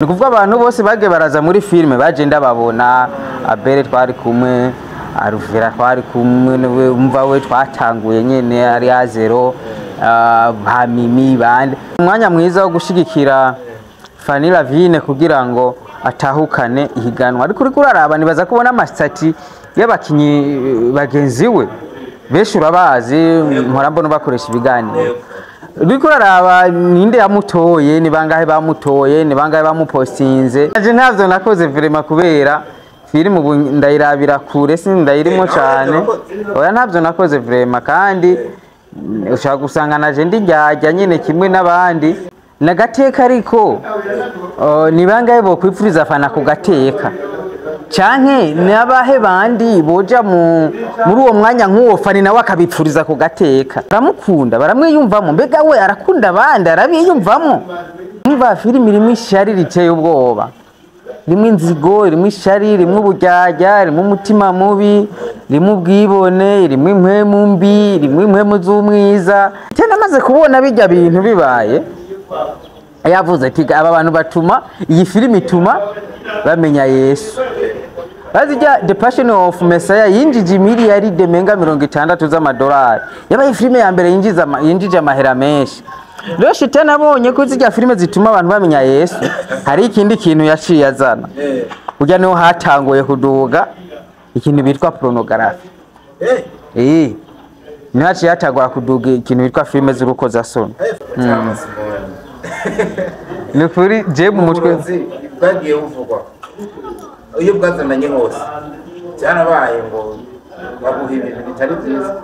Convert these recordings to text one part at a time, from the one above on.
Ni kuvuga abantu bose bagiye baraza muri filime baje ndababona. Abere twari kumwe, Aruvera twari kumwe, niwe umva we twatanguye nyene ari a zero, ba Mimi bande. Umwanya mwiza wo gushigikira Fanny Lavine kugira ngo atahukane ihiganwa. Ariko uriko uraraba nibaza kubona amasitati y'abakinyi bagenzi we benshi urabazi, mpora mbona bakoresha ibiganiro. Uriko uraraba ninde yamutoye, ni bangahe bamutoye, ni bangahe bamupostinze. Nje ntavyo nakoze vraiment kubera filime ubu ndayirabira kure, sindayirimo cane. Oya ntavyo nakoze vraiment, kandi ushaka gusanga naje ndiryarya nyene kimwe n'abandi. Nagateka ariko ni bangahe bokwipfuriza Fana kugateka, canke nabahe bandi boja muri uwo mwanya nk'uwo Fani nawe akabipfuriza kugateka. Baramukunda, baramwiyumvamo, mbega we arakunda abandi arabiyumvamo. Umva filime irimo ishari riteye ubwoba, rimwe inzigo, rimwe ishari, rimwe uburyarya, rimwe umutima mubi, rimwe ubwibone, rimwe impwemu mbi, rimwe impwemu z'umwiza. Tena amaze kubona bijya bintu bibaye, yavuze ati aba bantu batuma iyi filime ituma bamenya Yesu. Bazijya The Passion of Messiah yinjije miliyaride menga 60 z'amadolari. Yabaye filime ya mbere yinjije amahera menshi. Rero shitani abonye ko zijya filime zituma abantu bamenya Yesu, hari ikindi kintu yaciye azana. Burya niho hatanguye kuduga ikintu bitwa pornography. Niho haciye hatangura kuduga ikintu bitwa filime z'urukozasoni. Ni kuri je mu mutwe bwagiye buvugwa iyo bwazananye hose byarabaye ngo baguha ibintu bitari byiza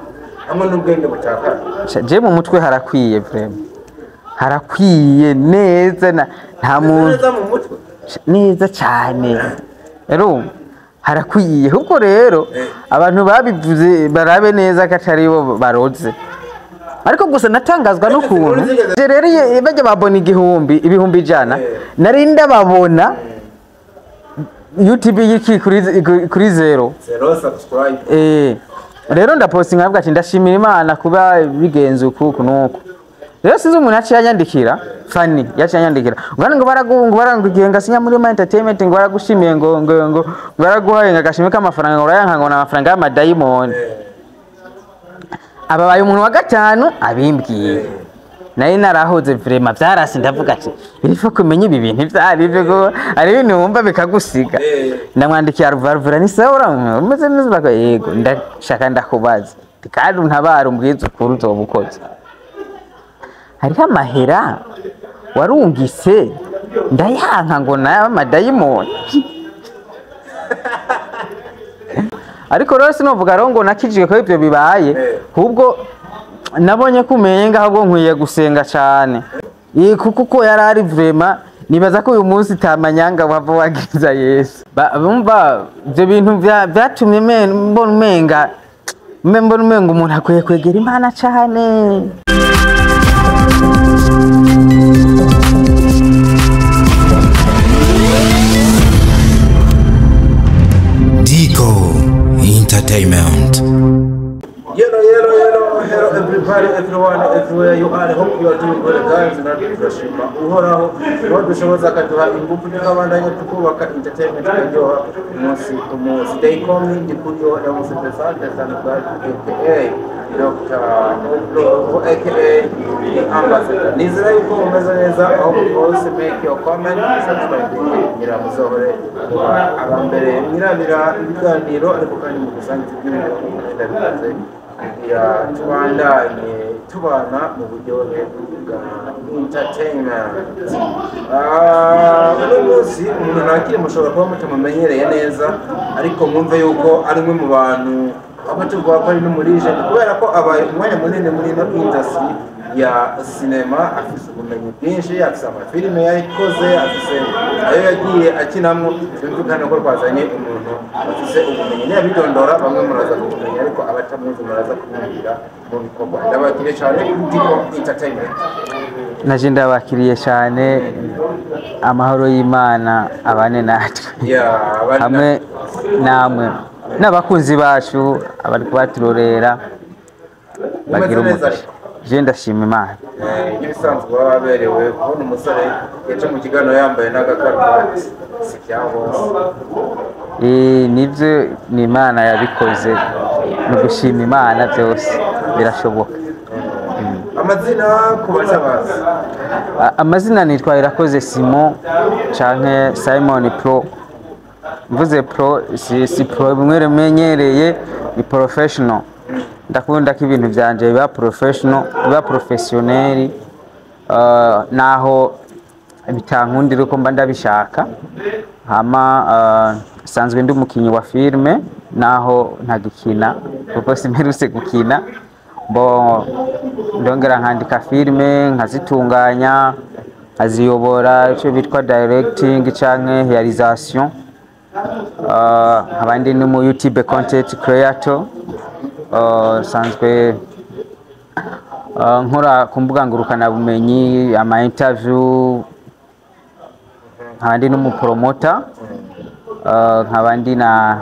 hamwe n'ubwenge butakara. Je mu mutwe harakwiye vraiment, harakwiye neza, nta muntu mu mutwe neza cyane rero harakwiye. Ubwo rero abantu babivuze barabe neza ko atari bo baroze. Ariko gusa natangazwa n'ukuntu rero bajya babona 1000 ibihumbi 100 nari ndababona YouTube yiki kuri zero subscribe. Rero ndapostinga nkavuga ati ndashimira Imana kuba bigenze uku nuko. Rero sinzi umuntu yaciye anyandikira, Fanny yaciye anyandikira ngo baragungu barangugiye ngasinya muri Ma Entertainment ngo baragushimiye ngo ngo ngo baraguhaye ngagashimwe k'amafaranga ngo urayanka ngo n'amafaranga y'amadayimoni. Ababaye umuntu wa gatanu abimbwiye. Nari narahoze vraiment vyarasi ndavuga ati irifo kumenya ibi bintu vyari byo ko ari ibintu wumva bikagusiga. Ndamwandikiye Aruvera ni sawa umeze neza bako yego ndashaka ndakubaza kandi untabara umbwize ukuri uzobukoze. Hariho amahera warungise ndayanka ngo nayo amadayimoni. Ariko rero sinovuga rero ngo nakijijwe ko ibyo bibaye, ahubwo nabonye kumenga ahubwo nkwiye gusenga cyane. Kuko yarari vraiment nibaza ko uyu munsi tamanyanga wava wagiza Yesu. Bumva ibyo bintu byatumye mbona umenga umuntu akwiye kwegera Imana cyane. Dico Entertainment. Yellow, yellow, yellow, hello everybody, everyone, everywhere you are. Hope you are doing well, guys. Turashima uhoraho wadushoboza akaduha ingufu tukabandanya tukubaka entertainment iryoha umunsi ku munsi. They call me Ndikuyo MC the Son, the Son of God, aka Dr. Oblo, aka the Ambassador. Nizera yuko umeze neza aho hose. Make your comment, subscribe kugira muzohore kuba abambere mwirabira ibiganiro, ariko kandi mu gusangiza iby'ibintu bikaze kugira tubandanye tubana mu buryohe bwa entertainment. Uno munsi umuntu nakiri mushobora kuba mutamumenyereye neza, ariko mwumve yuko ari umwe mu bantu aho tuvuga ko ari n'umurijeni kubera ko abaye umwanya munini muri ino industry ya sinema, afise ubumenyi bwinshi, afise amafilime yakoze, afise ayo yagiye akinamwo. Byumvikana ko twazanye umuntu afise ubumenyi ntiyabidondora, bamwe muraza kumumenya ariko abatamuzi muraza kumwumvira mu bikorwa. Ndabakiriye cyane Dico Entertainment. Naje ndabakiriye cyane, amahoro y'Imana abane natwe hamwe namwe n'abakunzi bacu abari kubaturorera bagira umugisha. Je ndashima Imana. Nk'ibisanzwe baba baberewe. Kubona umusore yaje mu kiganiro yambaye n'agakaruvati si bya bose. Nivyo, ni Imana yabikoze, ni ugushima Imana, byose birashoboka. Amazina ku batabazi? Amazina nitwa Irakoze Simon canke Simon Pro. Mvuze pro si pro bimwe rimenyereye, ni professional. Ndakunda ko ibintu vyanje biba professional, biba professionnel, naho bitankundira uko mba ndabishaka. Hama sanzwe ndi umukinyi wa filme, naho ntagikina kuko simperutse gukina. Bo ndongera nkandika filme, nkazitunganya, nkaziyobora, icyo bitwa directing canke réalisation. Nkaba ndi no mu YouTube content creator. Sanzwe nkora ku mbuga ngurukanabumenyi ama interview, nkaba ndi n'umupromota, nkaba ndi na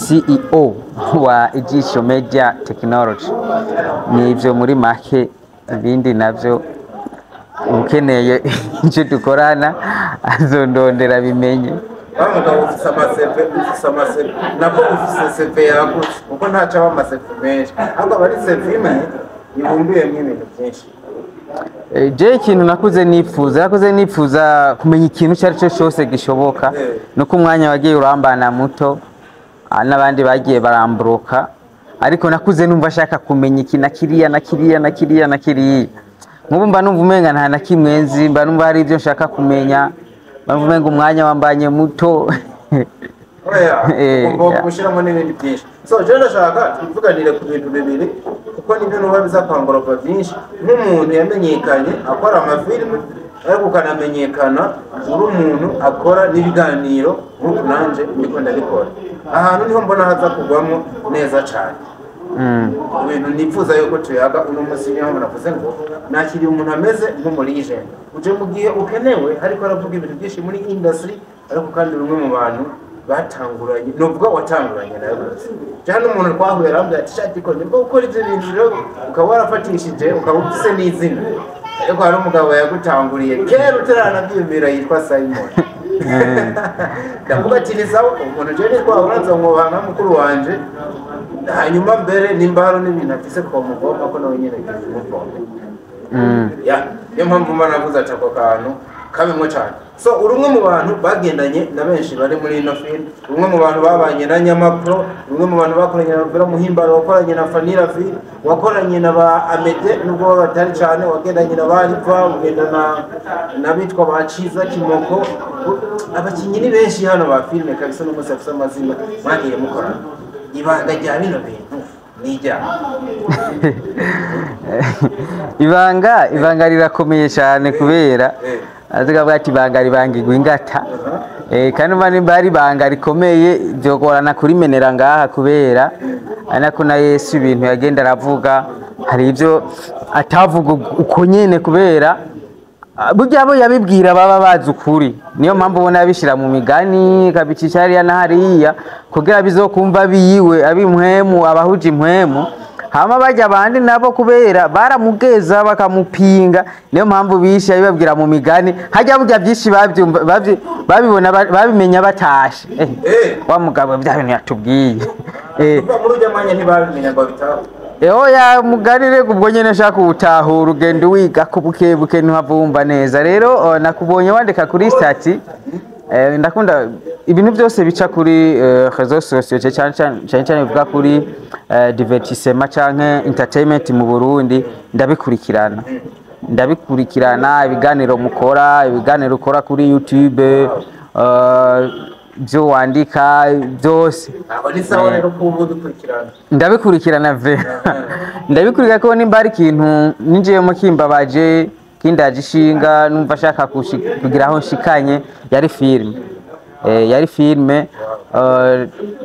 CEO wa Ijisho Media Technology. Nivyo muri make, ibindi navyo ukeneye icyo dukorana azondondera bimenye. Wa mugabo, ufise amaCV, ufise amaCV, nabwo ufise CV yagutse, kuko ntaco aba amaCV menshi, ahubwo aba ari CV imwe ibumbiyemwo ibintu byinshi. Je ikintu nakuze nifuza kumenya ikintu icyo ari cyo cyose gishoboka. Nuko umwanya wagiye urambana muto, n'abandi bagiye baramburuka, ariko nakuze numva ashaka kumenya iki na kiriya na kiriya na kiriya na kiriya. Nk'ubu mba numva umenga nta na kimwe nzi, mba numva hari ibyo nshaka kumenya, mba numva umenga umwanya wambanye muto. Oya, ugomba Yeah. gushyiramo n'ibindi byinshi. So je ndashaka tuvuganire ku bintu bibiri, kuko nibyo nuba bizakwangoropa byinshi. Nk'umuntu yamenyekanye akora amafilime, ariko ukanamenyekana uri umuntu akora n'ibiganiro nk'uku nanje ndiko ndabikora, ahantu niho mbona haza kugwamo neza cyane. Ibintu nifuza yuko tuyaga uno munsi, niyo mpamvu navuze ngo nakiriye umuntu ameze nk'umulegend uje mu gihe ukenewe, ariko aravuga ibintu byinshi muri industry, ariko kandi uri umwe mu bantu batanguranye, nuvuga watanguranye nawe rwose. Cyane umuntu twahuye arambwira ati: "Shati ko nibwo gukora ibyo bintu rero ukaba warafatishije, ukaba ufise n'izina, ariko hari umugabo yagutanguriye kera utaranabyiyumvira yitwa Simon." Ndavuga ati: "Ni sawa, umuntu jewe twahura nzomwubaha nka mukuru wanje." Hanyuma mbere nimba hari n'ibintu afise twamugomba ko nawe nyene bimuvome. Ya, niyo mpamvu mba navuze ati ako kantu kabimwo cyane. So uri umwe mu bantu bagendanye na benshi bari muri ino film, uri umwe mu bantu babanye na Nyamapro, uri umwe mu bantu bakoranye na Vera Muhimbaro, wakoranye na Fanira V, wakoranye na ba Amede nubwo baba batari cyane, wagendanye na ba Riva, ugenda na n'abitwa ba Ciza Kimoko. Abakinnyi ni benshi hano ba filime kabisa n'umunsi bafise amazina mwagiye mukorana. Ibanga rya bino bintu ni iryaha? Ibanga rirakomeye cyane, kubera aziga ati ibanga ribangirwa ingata. Kandi umva, nimba ari ibanga rikomeye byogorana kurimenera ngaha, kubera ari nako na Yesu ibintu yagenda aravuga, hari ibyo atavuga uko nyene, kubera burya abo yabibwira baba bazi ukuri. Niyo mpamvu ubona yabishyira mu migani, akabicisha hariya na hariya, kugira bizokumva biyiwe ab'impwemu, abahuje impwemu. Hama bajya abandi nabo, kubera baramugeza bakamupinga, niyo mpamvu bishe abibabwira mu migani. Hajya burya byinshi babyumva, babibona, babimenya batashe. Wa mugabo bya bintu yatubwiye. Kuva muri ujya mwanya ntibabimenya ngo babitaho? Oya, mugani rero ubwo nyene nshaka kuwutahura, ugenda wiga ko buke buke, ntuhavumva neza. Rero nakubonye wandika kuri statut. Ndakunda ibintu byose bica kuri réseaux sociaux, cyane cyane cyane cyane bivuga kuri divertissement canke entertainment mu Burundi. Ndabikurikirana ibiganiro mukora, ibiganiro ukora kuri YouTube, byo wandika byose. Aho ni sawa rero ko ubu dukurikirana. Ndabikurikirana ve, ndabikurikira, ko nimba hari ikintu ninjiyemo kimbabaje, kindaje ishinga, numva ashaka kugira aho nshikanye, yari filime. Yari filime,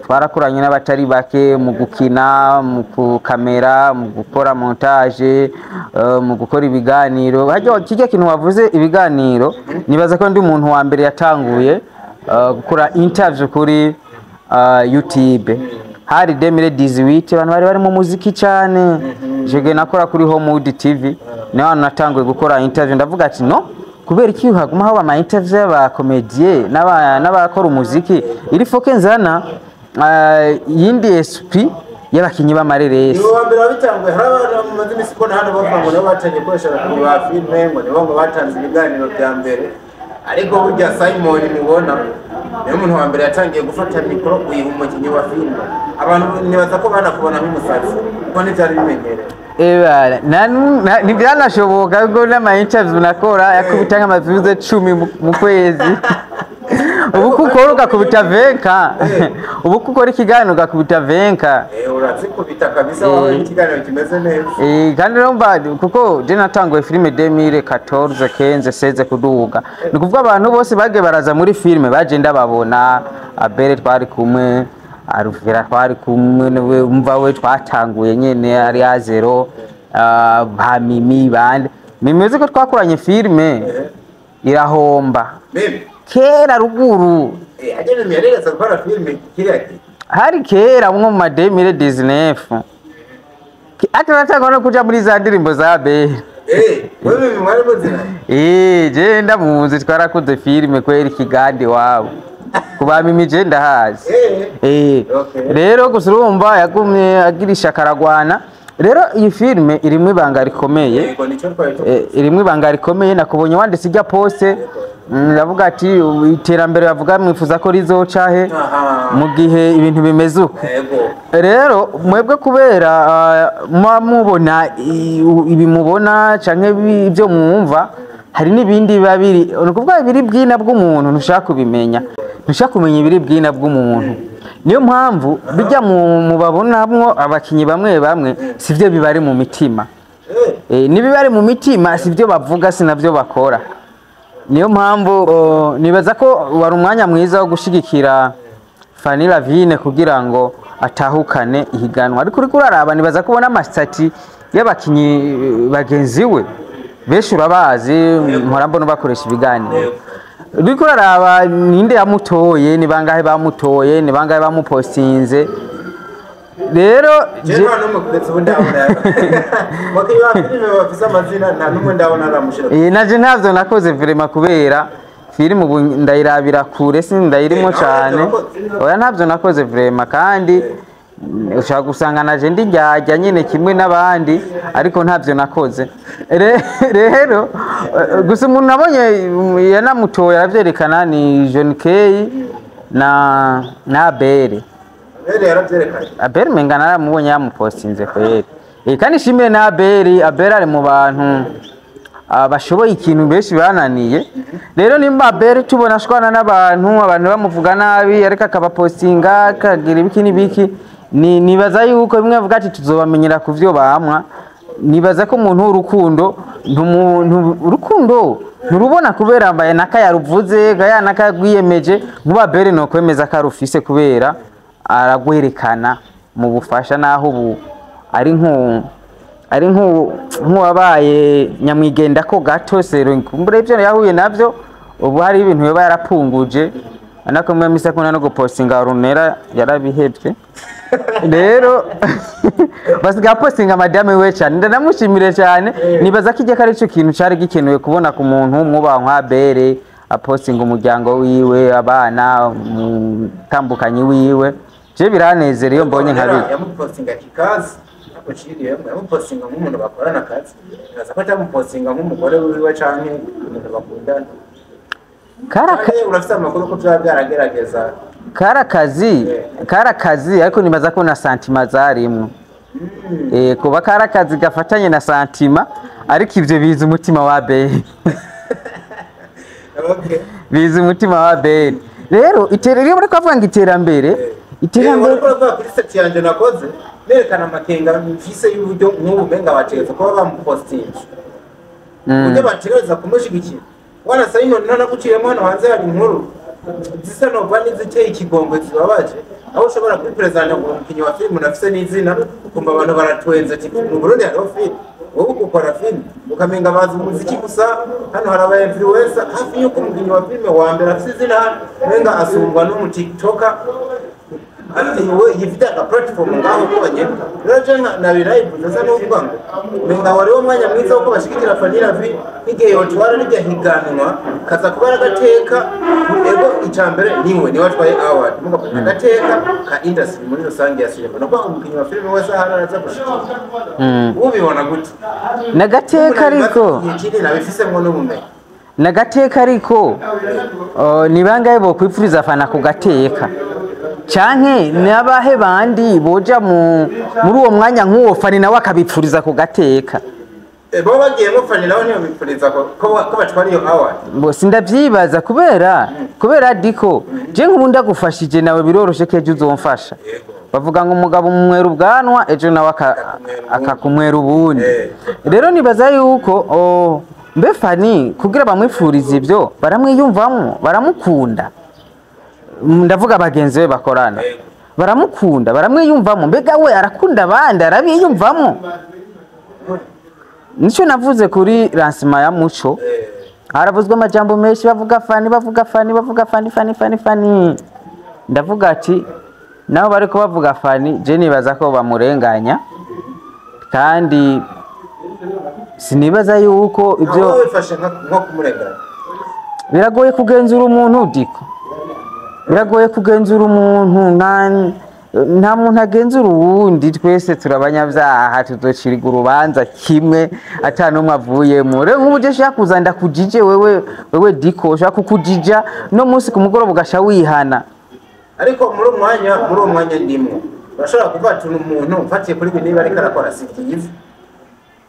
twarakoranye n'abatari bake mu gukina, mu kukamera, mu gukora montage, mu gukora ibiganiro. Harya kijya kintu wavuze, ibiganiro, nibaza ko ndi umuntu wa mbere yatanguye gukora interview kuri YouTube. Hari 2018, abantu bari bari mu muziki cyane. Jege nakora kuri Homewood TV, niho hantu natanguye gukora interview. Ndavuga ati no kubera iki haguma haba ama interview y'aba comédien n'abakora umuziki, il faut que nzana yindi esprit y'abakinyi b'amareresi. Niwe wa mbere wabitanguye. Hari abantu bamaze iminsi mbona hano bavuga ngo nibo batangiye gukoresha abakinnyi ba filime, ngo nibo ngo batanze ibiganiro bya mbere, ariko burya Simon nibona niwe muntu wa mbere yatangiye gufata mikoro uyiha umukinnyi wa filime. Abantu nibaza ko banakubona nk'umusazi kuko ntibyari bimenyerewe. Ebara, ntibyanashoboka kuko n'ama interview nakora yakubita nk'ama views 10 mu kwezi. Ubu kuko ugakubita 20, ubu kuko ukora ikiganiro ugakubita 20. Urazikubita kabisa wawe, ikiganiro kimeze neza. Kandi urumva kuko je natanguye filime 2014, 15, 16 kuduga, ni kuvuga abantu bose bagiye baraza muri filime baje ndababona. Abere twari kumwe, Aruvera twari kumwe, niwe umva we twatanguye nyene ari a zero, ba Mimi, bande Mimi uzi ko twakoranye filime irahomba. Mimi? Kera ruguru. Ajya Mimi yareretse gukora filime kiriya gihe? Hari kera mwo mu ma 2019, ati natangwa no kuja muri za ndirimbo za Bere. Wewe Mimi mwari muziranye? Je ndamuzi, twarakoze filime kweri Kigande wabo. Kuba Mimi je ndahazi. Rero gusa urumva yagumye agirisha karagwana. Rero iyi filime irimwo ibanga rikomeye. Yego, nicyo twari Irimwo ibanga rikomeye. Nakubonye wanditse ijya poste, ndavuga ati iterambere bavuga mwifuza ko rizoca he mu gihe ibintu bimeze uko? Rero mwebwe kubera muba mubona ibi mubona canke ibyo mwumva, hari n'ibindi biba biri, ni ukuvuga ibiri bwina bw'umuntu ntushaka kubimenya, ntushaka kumenya ibiri bwina bw'umuntu. Niyo mpamvu bijya mubabonamwo abakinyi bamwe bamwe sivyo bibari mu mitima. N'ibibari mu mitima sivyo bavuga, sinavyo bakora. Niyo mpamvu nibaza ko wari umwanya mwiza wo gushigikira Fanny Lavine kugira ngo atahukane ihiganwa. Ariko uriko uraraba, nibaza ko ubona ama statuts y'abakinyi bagenzi we benshi urabazi, mpora mbona bakoresha ibiganiro. Uriko uraraba ninde yamutoye, ni bangahe bamutoye, ni bangahe bamupostinze. Rero Je nta n'umwe kugeza ubu ndabona abakinnyi ba filime bafise amazina, nta n'umwe ndabona aramushira. Naje ntavyo nakoze vraiment, kubera filime ubu ndayirabira kure, sindayirimo Nawe cane. wakoze. Oya, ntavyo nakoze vraiment, kandi ushobora gusanga naje ndi njyajya nyine kimwe n'abandi, ariko ntavyo nakoze. Rero gusa umuntu nabonye yanamutoye aravyerekana ni John Kay na Abere. Rero yaravyerekanye. Abel menga naramubonye yamupostinze kweri. Kandi shimire na Abel. Abel ari mu bantu bashoboye ikintu benshi bananiye. Rero nimba Abel tubona ashwana n'abantu, abantu bamuvuga nabi, ariko akabapostinga akagira ibiki n'ibiki, ni nibaza yuko bimwe bavuga ati tuzobamenyera ku vyo bamwa. Nibaza ko umuntu w'urukundo urukundo nturubona kubera mbaye naka yaruvuze gaya naka yagwiyemeje. Nkuba Abel no kwemeza ko arufise kubera aragwerekana mu bufasha, naho ubu ari nk'uwabaye nyamwigenda ko gato sero kumbure ibyo yahuye navyo. Ubu hari ibintu yoba yarapunguje, anako mwe misa kuna no gupostinga runera yarabihebye. Rero basigaye apostinga madame we cyane, ndanamushimire cyane. Nibaza ko ijya ko ari cyo kintu cyari gikenewe kubona ku muntu mwubaha nka Bere, apostinga umuryango wiwe, abana, umutambukanyi wiwe. Je biranezera iyo mbonye nka bijya. Yamupostinga kikazi ntabwo nciriyemo, yamupostinga nk'umuntu bakorana akazi. Nibaza ko atamupostinga nk'umugore wiwe canke umuntu bakundana. Karaka Canke urafise amakuru ko vyaba byaragerageza? Karakazi, ariko nibaza ko na sentiments zarimwo. Kuba karakazi gafatanye na sentiments, ariko ivyo biza umutima wa Bere. Biza umutima wa Bere. Rero iterambere, iyo bariko bavuga ngo iterambere, iterambere. Wariko uravuga kuri statut yanje nakoze nerekana amakenga mfise y'uburyo nk'ubu umenga bategereza kuba bamupostinze, uburyo bategereza kumushigikira. Wana Simon ntanaguciyemo, hano hanze hari inkuru zisa nova n'iziteye ikigongwe zibabaje, aho ushobora kuri perezida ngo umukinnyi wa filime unafise n'izina, ukumva abantu baratwenze ati mu Burundi hariho filime, wowe ukora filime ukamenga bazi umuziki gusa. Hano hari aba influencer hafi y'uko umukinnyi wa filime wa mbere afise izina hano umenga asumbwa n'umu tiktoker. We yifite aka platform ngaho konye. Rero je nabirayivuze sa n'uvuga ngo menga wari wo mwanya mwiza wo bashigikira Fanny Lavine nk'igihe yotwara rijya higanwa, kaza kuba agateka. Ego, icambere niwe niwe atwaye award, muga agateka ka industry muri rusange ya cinema, no kwa umukinyi wa filime wese ahari araza gushigikira. Ubibona gute? Nagateka ariko. Igihe kinini nabifisemwo n'ubumenyi. Nagateka ariko, ni bangahe bokwipfuriza Fana ku gateka, canke n'abahe bandi boja muri uwo mwanya nk'uwo Fani nawe akabipfuriza ku gateka? Bo bagiyemo, Fani nawe ntibabipfuriza ko batwara iyo award? Bo sindavyibaza, kubera diko je nk'ubu ndagufashije, nawe biroroshe ko ejo uzomfasha. Bavuga ngo umugabo umumwera ubwanwa, ejo nawe akakumwera ubundi. Rero nibaza yuko mbe Fani kugira bamwifurize ibyo, baramwiyumvamwo, baramukunda. Ndavuga bagenzi be bakorana, baramukunda, baramwiyumvamo. Mbega we arakunda abandi, arabiyumvamo? Nicyo navuze kuri lancement ya Muco. Haravuzwe amajambo menshi, bavuga Fani, bavuga Fani, bavuga Fani, Fani, Fani, Fani. Ndavuga ati naho bariko bavuga Fani, je nibaza ko bamurenganya, kandi sinibaza yuko ibyo Aho bifashe nko kumurenganya. Biragoye kugenzura umuntu, diko biragoye kugenzura umuntu. Nta muntu agenzura uwundi, twese turabanyabyaha, tuzocirwa urubanza kimwe ata n'umwe avuyemo. Rero nk'ubu je nshaka kuza ndakujije wewe diko, ushaka kukujija no munsi ku mugoroba ugasha wihana. Ariko muri uwo mwanya ndimwo, urashobora kuvuga ati umuntu mfatiye kuri ibi niba ariko arakora si byiza,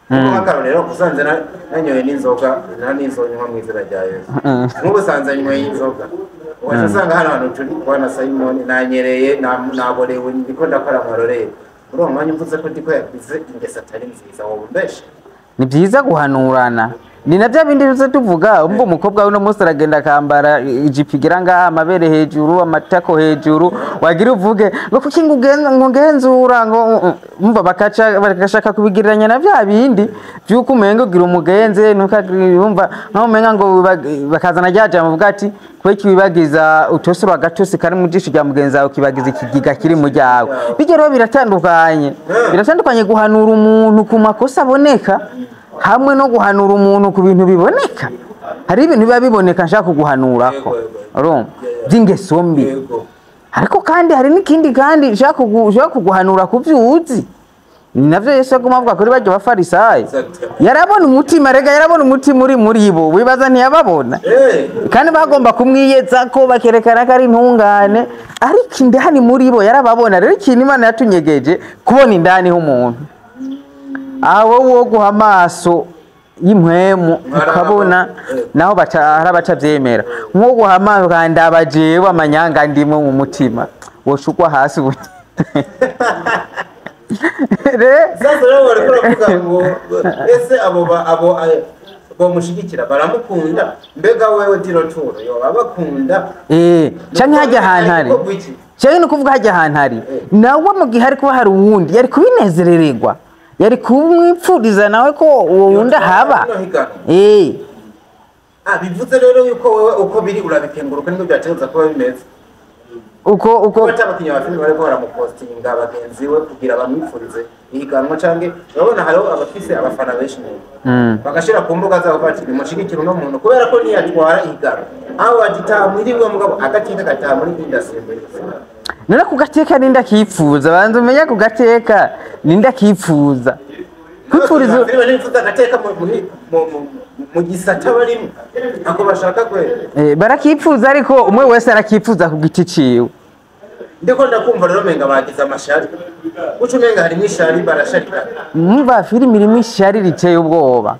kuko nk'akarorero usanze nanyoye n'inzoga, nta n'inzoga mu izina rya Yesu, nk'ubu usanze nyoye inzoga, ugaca usanga hano hantu turi kubona Simon nanyereye, naborewe, ndiko ndakora amarorero. Muri uwo mwanya mvuze ko ndiko yagize ingeso atari nziza, wowe umbeshe? Ni byiza guhanurana, ni na bya bindi biza tuvuga. Umva, umukobwa w'uno munsi aragenda akambara ijipo igira ngaha, amabere hejuru, amatako hejuru, wagira uvuge ngo kuki ngo ngenzura ngo umva bakaca bagashaka kubigiriranya na bya bindi by'uko umenga ugira umugenze ntukagira. Umva nkaho umenga ngo bakazana rya jambo uvuga ati kubera wibagiza utosora agatose kari mu jisho rya mugenzi wawe, ukibagiza ikigiga kiri mu ryawe. Bijya rero biratandukanye, biratandukanye guhanura umuntu ku makosa aboneka hamwe no guhanura umuntu ku bintu biboneka. Hari ibintu biba biboneka nshaka kuguhanurako, urumva, by'ingeso mbi. Ariko kandi hari n'ikindi kandi nshaka kuguhanura ku byo uzi. Ni navyo Yesu yaguma avuga kuri barya bafarisayo. Yarabona umutima, rega yarabona umutima uri muri bo. Wibaza ntiyababona? Kandi bagomba kumwiyeza ko bakerekana ko ari intungane, ariko indani muri bo yarababona. Rero ikintu Imana yatunyegeje kubona indani h'umuntu, aho wo guha amaso y'impwemu ukabona, naho baca hari abatavyemera, nko guha amaso kandi abajewe amanyanga ndimo mu mutima woshukwa hasi ubu. Sasa rero bariko baravuga ngo ese abo bomushigikira baramukunda? Mbega wewe Diro Turo yoba bakunda? Canke hajya ahantu hari, canke ni ukuvuga hajya ahantu hari nawe mu gihe ari kuba hari uwundi yari kubinezerererwa, yari kumwipfuriza nawe ko uwo wundi ahaba. Ah, bivuze rero yuko wewe uko biri urabikenguruka, niko byategereza kuba bimeze. Uko Kuba abakinnyi ba filime bariko baramupostinga bagenzi we kugira bamwifurize ihiganwa, canke urabona hariho abafise abafana benshi mu bagashira ku mbuga zabo bati nimushigikire uno muntu kubera ko niyatwara ihiganwa aho agitaha mwiriwe, mugabo agateka gataha muri industry muri rusange. None ku gateka ninde akipfuza? Banza umenye ku gateka ninde akipfuza kwipfuriza. Filime ntibifuza agateka mu gisata barimo ako bashaka kwera. Barakipfuza, ariko umwe wese arakipfuza ku giti ciwe. Ndiko ndakumva rero menga bagize amashari, guca umenga harimo ishari, barasharikana. Mwumva filime irimo ishari riteye ubwoba,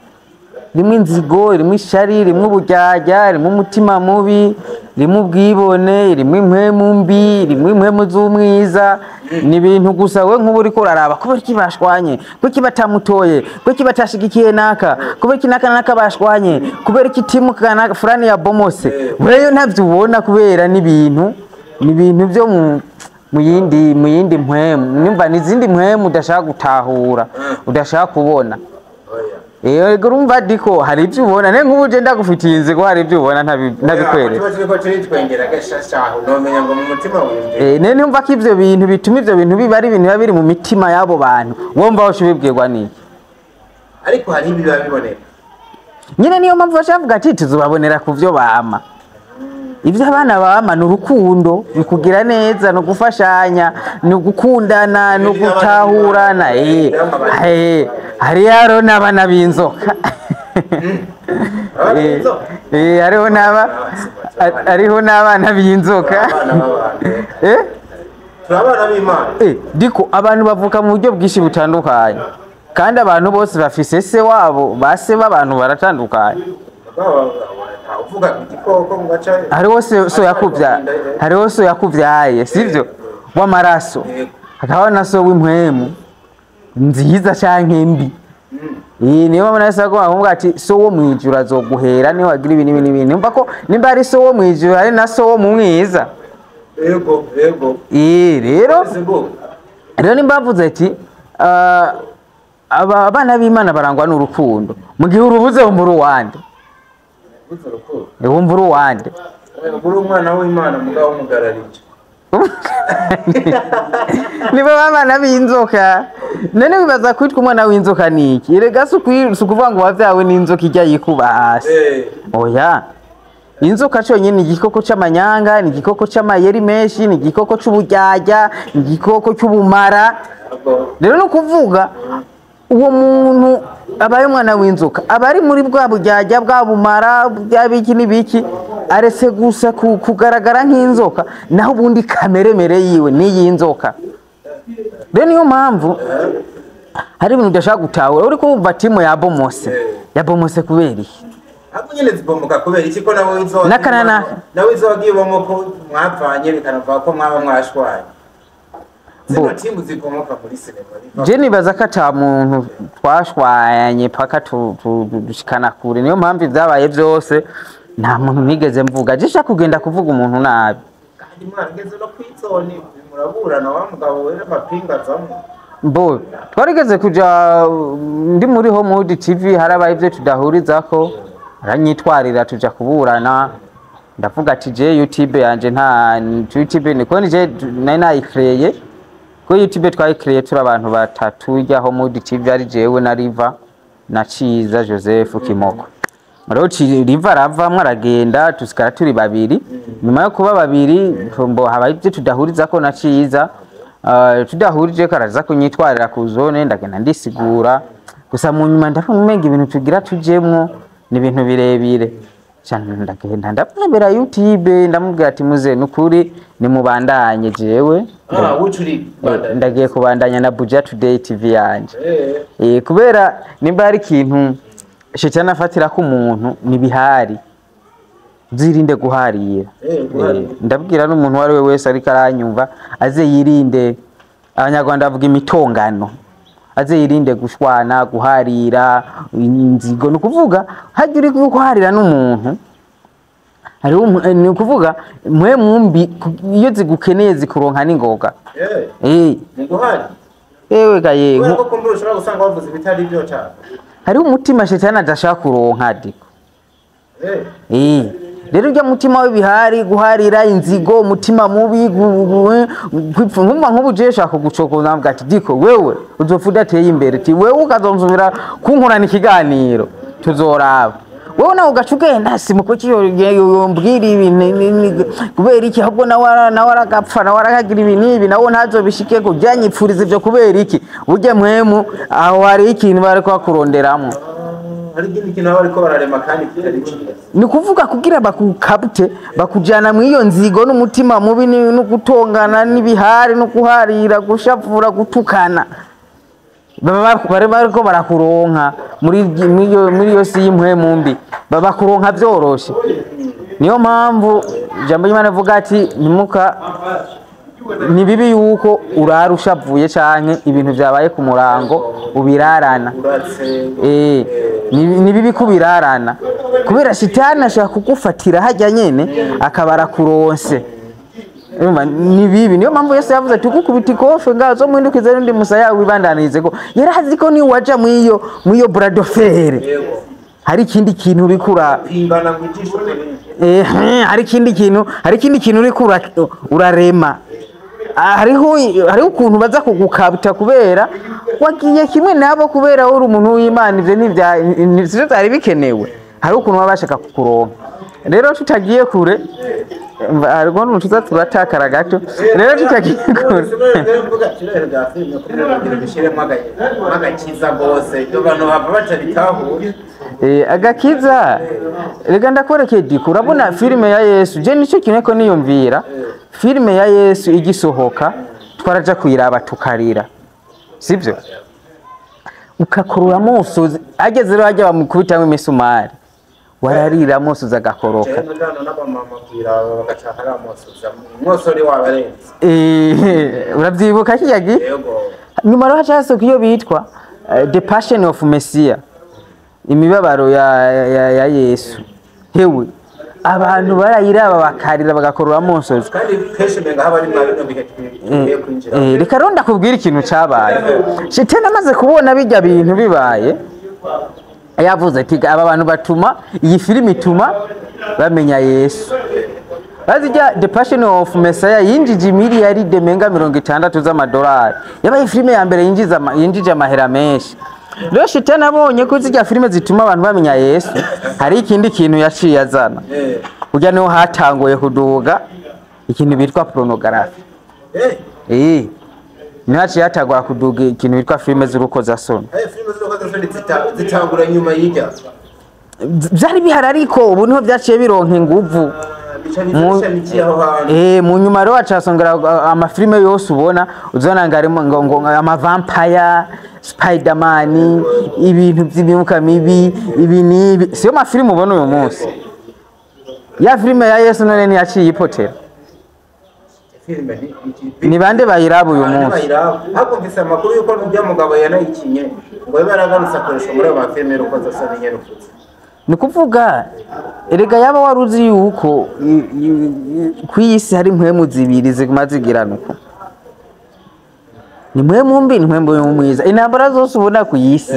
rimwe inzigo, irimo ishari, rimwe uburyarya, rimwe umutima mubi, rimwe ubwibone, rimwe impwemu mbi, rimwe impwemu z'umwiza. Ni ibintu gusa we nk'ubu uriko uraraba kubera iki bashwanye, kubera iki batamutoye, kubera iki batashigikiye naka, kubera iki naka naka bashwanye, kubera iki timu kana fulani ya bomose. Weyo ntavyo ubona kubera n'ibintu ni ibintu byo mu yindi mpwemu, nimba n'izindi mpwemu udashaka gutahura, udashaka kubona. Oya. Yego, urumva diko hari ibyo ubona, ne nk'ubu je ndagufitiye inzigo, hari ibyo ubona ntabikwereka. Tuba turiko turitwengera gashashaho, nomenya ngo mu mutima wiyumvira. Ne numva ko ivyo bintu bituma ivyo bintu biba ari ibintu biba biri mu mitima y'abo bantu, wumva woca ubibwirwa n'iki? Ariko hari ibiba biboneka. Nyine niyo mpamvu baca ati tuzobabonera ku vyo bama. Ibyo abana bama ni urukundo, ni ukugira neza, ni ugufashanya, ni ugukundana, ni ugutahurana. Hariyo n'abana b'inzoka. Abana b'inzoka? Hariho n'aba hariho n'abana b'inzoka. Abana b'abantu. Turi abana b'Imana. Diko abantu bavuka mu buryo bwinshi butandukanye, kandi abantu bose bafise se wabo, base b'abantu baratandukanye. Uvuga ku gikoko ngo aca. Hariho so yakuvya, hariho so yakuvyaye, sivyo, w'amaraso, hakaba na so w'impwemu nziza canke mbi. Niyo mpamvu nahise avuga ati so wo mwijuru azoguhera niyo wagira ibi n'ibi n'ibi. Numva ko nimba ari so wo mwijuru, hari na so wo mu mwiza. Yego, yego. Rero Sebo. rero nimba mvuze ati aba abana b'Imana barangwa n'urukundo, mu gihe urubuze wumva uri uwande. Ubuze urukundo. Wumva uri uwande. Uri umwana w'Imana mugabo w'umugararije. Nibo abana b'inzoka. None wibaza kwitwa umwana w'inzoka ni iki? Erega si ukuvuga ngo wavyawe n'inzoka ijya yikuba hasi. Oya, inzoka conyine ni igikoko c'amanyanga, ni igikoko c'amayeri menshi, ni igikoko c'uburyarya, ni igikoko c'ubumara. Rero ni ukuvuga uwo muntu abaye umwana w'inzoka aba ari muri bwa buryarya, bwa bumara, bya biki n'ibiki, aretse gusa kugaragara nk'inzoka, naho ubundi kameremere yiwe n'iy'inzoka. Rero niyo mpamvu hari ibintu udashaka gutahura, uri kumva timu yabomose, yabomose kubera iki? Ahubwo nyine zibomoka kubera iki, ko nawe izo N'akanana. Nawe izo wagiye ubamo mwapfanye, bikanavuga ko mwaba mwashwanye. Zino timu zibomoka muri sinema Je nibaza ko ata muntu twashwanye paka dushikana kure. Niyo mpamvu ibyabaye byose nta muntu nigeze mvuga. Je nshaka kugenda kuvuga umuntu nabi. Kandi mwarageze no kw'izone, muraburana, wa mugabo wera amapinga azamwo. Mbo twarigeze kuja ndi muri Homewood TV, harabaye ibyo tudahurizako, aranyitwarira tuja kuburana. Ndavuga ati je YouTube yanje nta YouTube, niko nije nari nayikreye, ko YouTube twayikreye turi abantu batatu ijya Homewood TV, ari jewe na Riva na Ciza Joseph Kimoko. Rero Riva aravamwo aragenda, tusigara turi babiri. Nyuma yo kuba babiri, mbo habaye ibyo tudahurizako na Ciza. Tudahurije ko araza kunyitwarira ku zone, ndagenda ndisigura. Gusa mu nyuma ndabona umenga ibintu tugira tujemwo ni ibintu birebire cyane, ndagenda ndamwemera YouTube, ndamubwira ati muze nukuri nimubandanye, jewe Ah, wucuri. Ndagiye kubandanya na Buja Today TV yanje. Kubera nimba hari ikintu shetani afatira ko umuntu nibihari, uzirinde guharira. Guharira. Ndabwira n'umuntu uwo ari we wese ariko aranyumva aze yirinde, Abanyarwanda bavuga imitongano, aze yirinde gushwana, guharira, inzigo. Ni ukuvuga hajya uri guharira n'umuntu, hariho ni ukuvuga mwe mumbi iyo zigukeneye zikuronka n'ingoga. Ni guhari. Ewe ga ye. Kubera ko kumbura ushobora gusanga wavuze ibitari byo cyane. Hariho umutima shetani adashaka kuronka diko. Rero ujya mutima w'ibihari, guharira, inzigo, umutima mubi, kwipfa, nkumva nk'ubu jewe nshaka kugucokoza, nkavuga ati diko wewe uzopfa udateye imbere, ati wewe ukazonsubira kunkorana ikiganiro tuzoraba. Wewe nawe ugaca ugenda simuko yombwira ibi kubera iki, ahubwo nawe aragapfa, nawe arakagira ibi n'ibi, nawe ntazobishikeko, byanyipfuriza ivyo kubera iki? Burya mwemu aho hari ikintu bariko bakuronderamwo. Hari ikindi kintu baba bariko bararema kandi kitari cyiza. Ni ukuvuga kugira bakukabute, bakujana mu iyo nzigo n'umutima mubi no gutongana n'ibihari no guharira, gushavura, gutukana. Baba bari bariko barakuronka muri iyo si y'impwemu mbi, baba bakuronka vyoroshe. Niyo mpamvu ijambo ry'Imana rivuga ati ntimuka, ni bibi yuko urara ushavuye canke ibintu vyabaye ku murango ubirarana. Uratse. Ni bibi kubirarana kubera shitani ashaka kugufatira hajya nyene akaba arakuronse. Urumva ni bibi. Niyo mpamvu Yesu yavuze ati ukukubita ikofe ngazo muhindukize n'undi musaya wibandanize ko yarazi ko ni waja mwiyo bras de fer hari ikindi kintu uriko pingana ngo ijisho hari ikindi kintu, hari ikindi kintu uriko urarema. Hariho ukuntu baza kugukabita kubera wagiye kimwe nabo, kubera uri umuntu w'Imana. Ivyo nivyo vyari bikenewe. Hari ukuntu baba bashaka kukuronka. Rero tutagiye kure, hariho n'umuntu tuza turatakara gato. Rero tutagiye kure, agakiza reka ndakwereke diku. Urabona filime ya Yesu, je nicyo kintu ko niyumvira filime ya Yesu igisohoka twaraja kuyiraba tukarira, sivyo? Ukakurura amosozi ageze rero hajya bamukubitamwo imisumari, wararira amosozi agakoroka. Urabyibuka kijya gihe? Nyuma rero haca hasohoka iyo bitwa The Passion of Messiah, imibabaro ya Yesu. Hewe abantu barayiraba bakarira bagakorora amosozi. Reka rero ndakubwira ikintu cabaye. Shetani amaze kubona bijya bintu bibaye, yavuze ati aba bantu batuma iyi filimi ituma bamenya Yesu. Bazijya The Passion of Messiah yinjije miliyaride menga 60 z'amadolari. Yabaye filime ya mbere yinjije amahera menshi. Rero Shetani abonye ko zijya filime zituma abantu bamenya Yesu, hari ikindi kintu yaciye azana. Burya niho hatanguye kuduga ikintu bitwa pornography. Niho haciye hatangura kuduga ikintu bitwa filime z'urukozasoni. Filime z'urukozasoni zitangura nyuma y'ijya. Byari bihari ariko ubu niho byaciye bironka inguvu. Mu nyuma rero hacasongera amafilime yose ubona uzona ngo arimo ngo ama vampire, Spiderman, ibintu by'imyuka mibi, ibi nibi. Siyo mafilime ubona uyu munsi. Ya filime ya Yesu none ntiyaciye ipotera. Ni bande bayiraba uyu munsi? Ahubwo mfise amakuru yuko n'urya mugabo yanayikinye ngo yabe yaragarutse akoresha muri ayo mafilime y'urukozasoni nyene ufutse. Ni kuvuga erega yaba waruzi yuko ku isi hari impwemu zibiri ziguma zigirana uko. Ni mpwemu mbi, ni mpwemu mwiza. Intambara zose ubona ku isi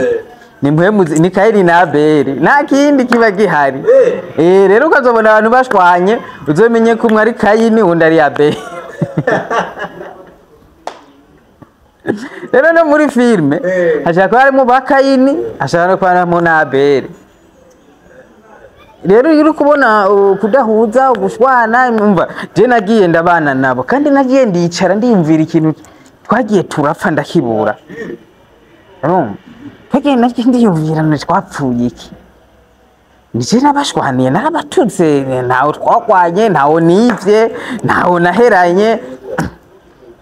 ni mpwemu, ni Kayini na Abeli, nta kindi kiba gihari. Rero ukazobona abantu bashwanye uzomenye ko umwe ari Kayini undi ari Abeli. Rero no muri filime hashaka kuba harimo ba Kayini, hashaka no kuba harimo na Abeli. Rero iyo uri kubona kudahuza ugushwana, umva je nagiye ndabana nabo kandi nagiye ndicara ndiyumvira ikintu twagiye turapfa ndakibura. Urumva twagiye nagiye ndiyumvira none twapfuye iki? Nije nabashwaniye narabatutse, ntawe twakwanye, ntawe nivye, ntawe naheranye,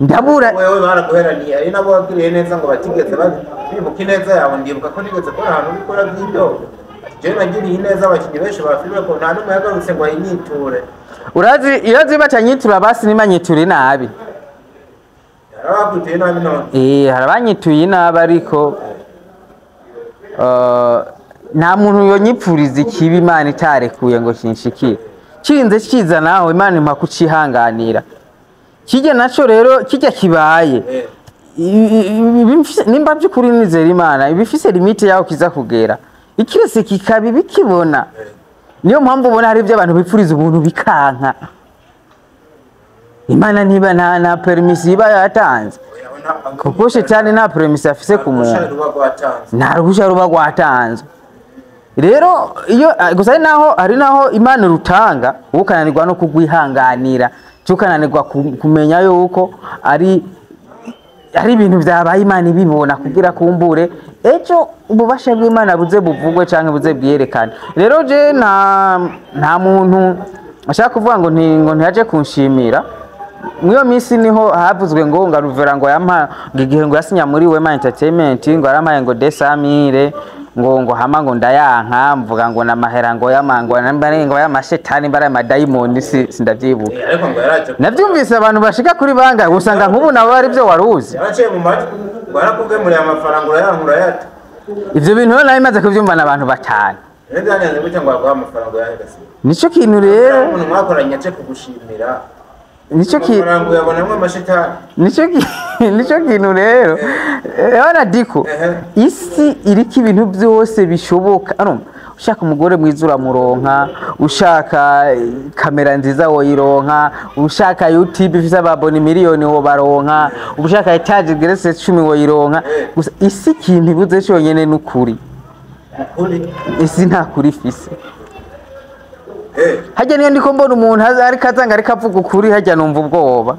ndabura. Wewe baraguheraniye ari nabo wabwiriye neza ngo batigeze bibuka ineza yawe. Ndibuka ko nigeze kubona ahantu ubikora by'ibyo. Je nagiriye ineza abakinyi benshi ba filime ko nta n'umwe yagarutse ngo ayinyiture. Urazi iyo zibacanyitura basi nimanyiture nabi. Yarabakutiye nabi none. Harabanyituye nabi ariko nta muntu yonyipfuriza ikibi Imana itarekuye ngo kinshikire. Kirinze kiza naho Imana impa kucihanganira. Kijya naco rero kijya kibaye. Nimba by'ukuri nizera Imana ibifise limite yaho kiza kugera. Ikirese kikabi bikibona. Niyo mpamvu ubona hari ibyo abantu bipfuriza ubuntu bikanka. Imana ntiba nta permission iba yatanze. Kuko Shetani nta permission afise ku muntu. Nta ruhusha ruba rwatanzwe. Rero iyo gusa hari naho Imana rutanga ukananirwa no kugwihanganira, ukananirwa kumenya yuko ari ibintu byabaye Imana ibibona kugira kumbure ejo ububasha bw'Imana buze buvugwe canke buze bwiyerekane. Rero je nta muntu ashaka kuvuga ngo ntiyaje kunshimira. Mwiyo minsi niho havuzwe ngo ngaruvera ngo yampa igihe ngo yasinya muri Wema Entertainment ngo arampaye ngo 200,000 ngo hama ngo ndayanka mvuga ngo namahera ngo yamangwa nambare ngo yamashetani mbara amadayimoni sindavyibuka. Navyumvise abantu bashika kuri banga usanga nkubu nabo ari byo waruzi. Yaraciye mu matwi ngo arakubwe muri amafaranga urayankura yata. Ivyo bintu rero nabimaze kuvyumva n'abantu batanu. Rero byanyanze gutya ngo aguha amafaranga yahegase. Nico kintu rero umuntu mwakoranye aje kugushimira. Nico ki Amafaranga uyabonamwo amashitani. Nico kintu rero wana diko isi iriko ibintu byose bishoboka. Ano ushaka umugore mwiza uramuronka, ushaka kamera nziza woyironka, ushaka YouTube ifise ababoni miliyoni wobaronka, ushaka étage igeretse 10 woyironka. Gusa isi ikintu ibuze cyonyene n'ukuri. Ukuri? Isi nta kuri ifise. Hajya niyo ndiko mbona umuntu ariko azanga ariko avuga ukuri, hajya numva ubwoba.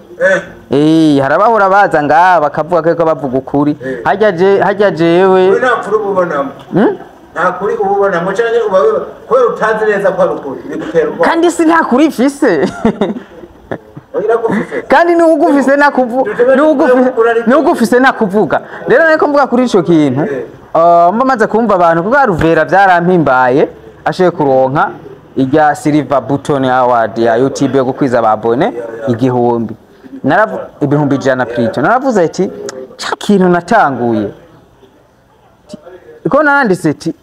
Harabahora baza ngaha bakavuga ko bavuga ukuri. Hajya jewe We nta kuri ububonamo? Nta kuri ububonamo canke uba kubera utazi neza ko ari ukuri bigutera ubwoba? Kandi isi nta kuri ifise. Oya, iragufise. Kandi n'uwugufise n'uwugufise nakuvuga. Rero nariko mvuga kuri ico kintu, mba maze kumva abantu kuko Aruvera byarampimbaye ashoboye kuronka irya Silver Button Award ya YouTube yo gukwiza ababone 1000, 100,000 plutôt. Naravuze ati ca kintu natanguye ko naranditse ati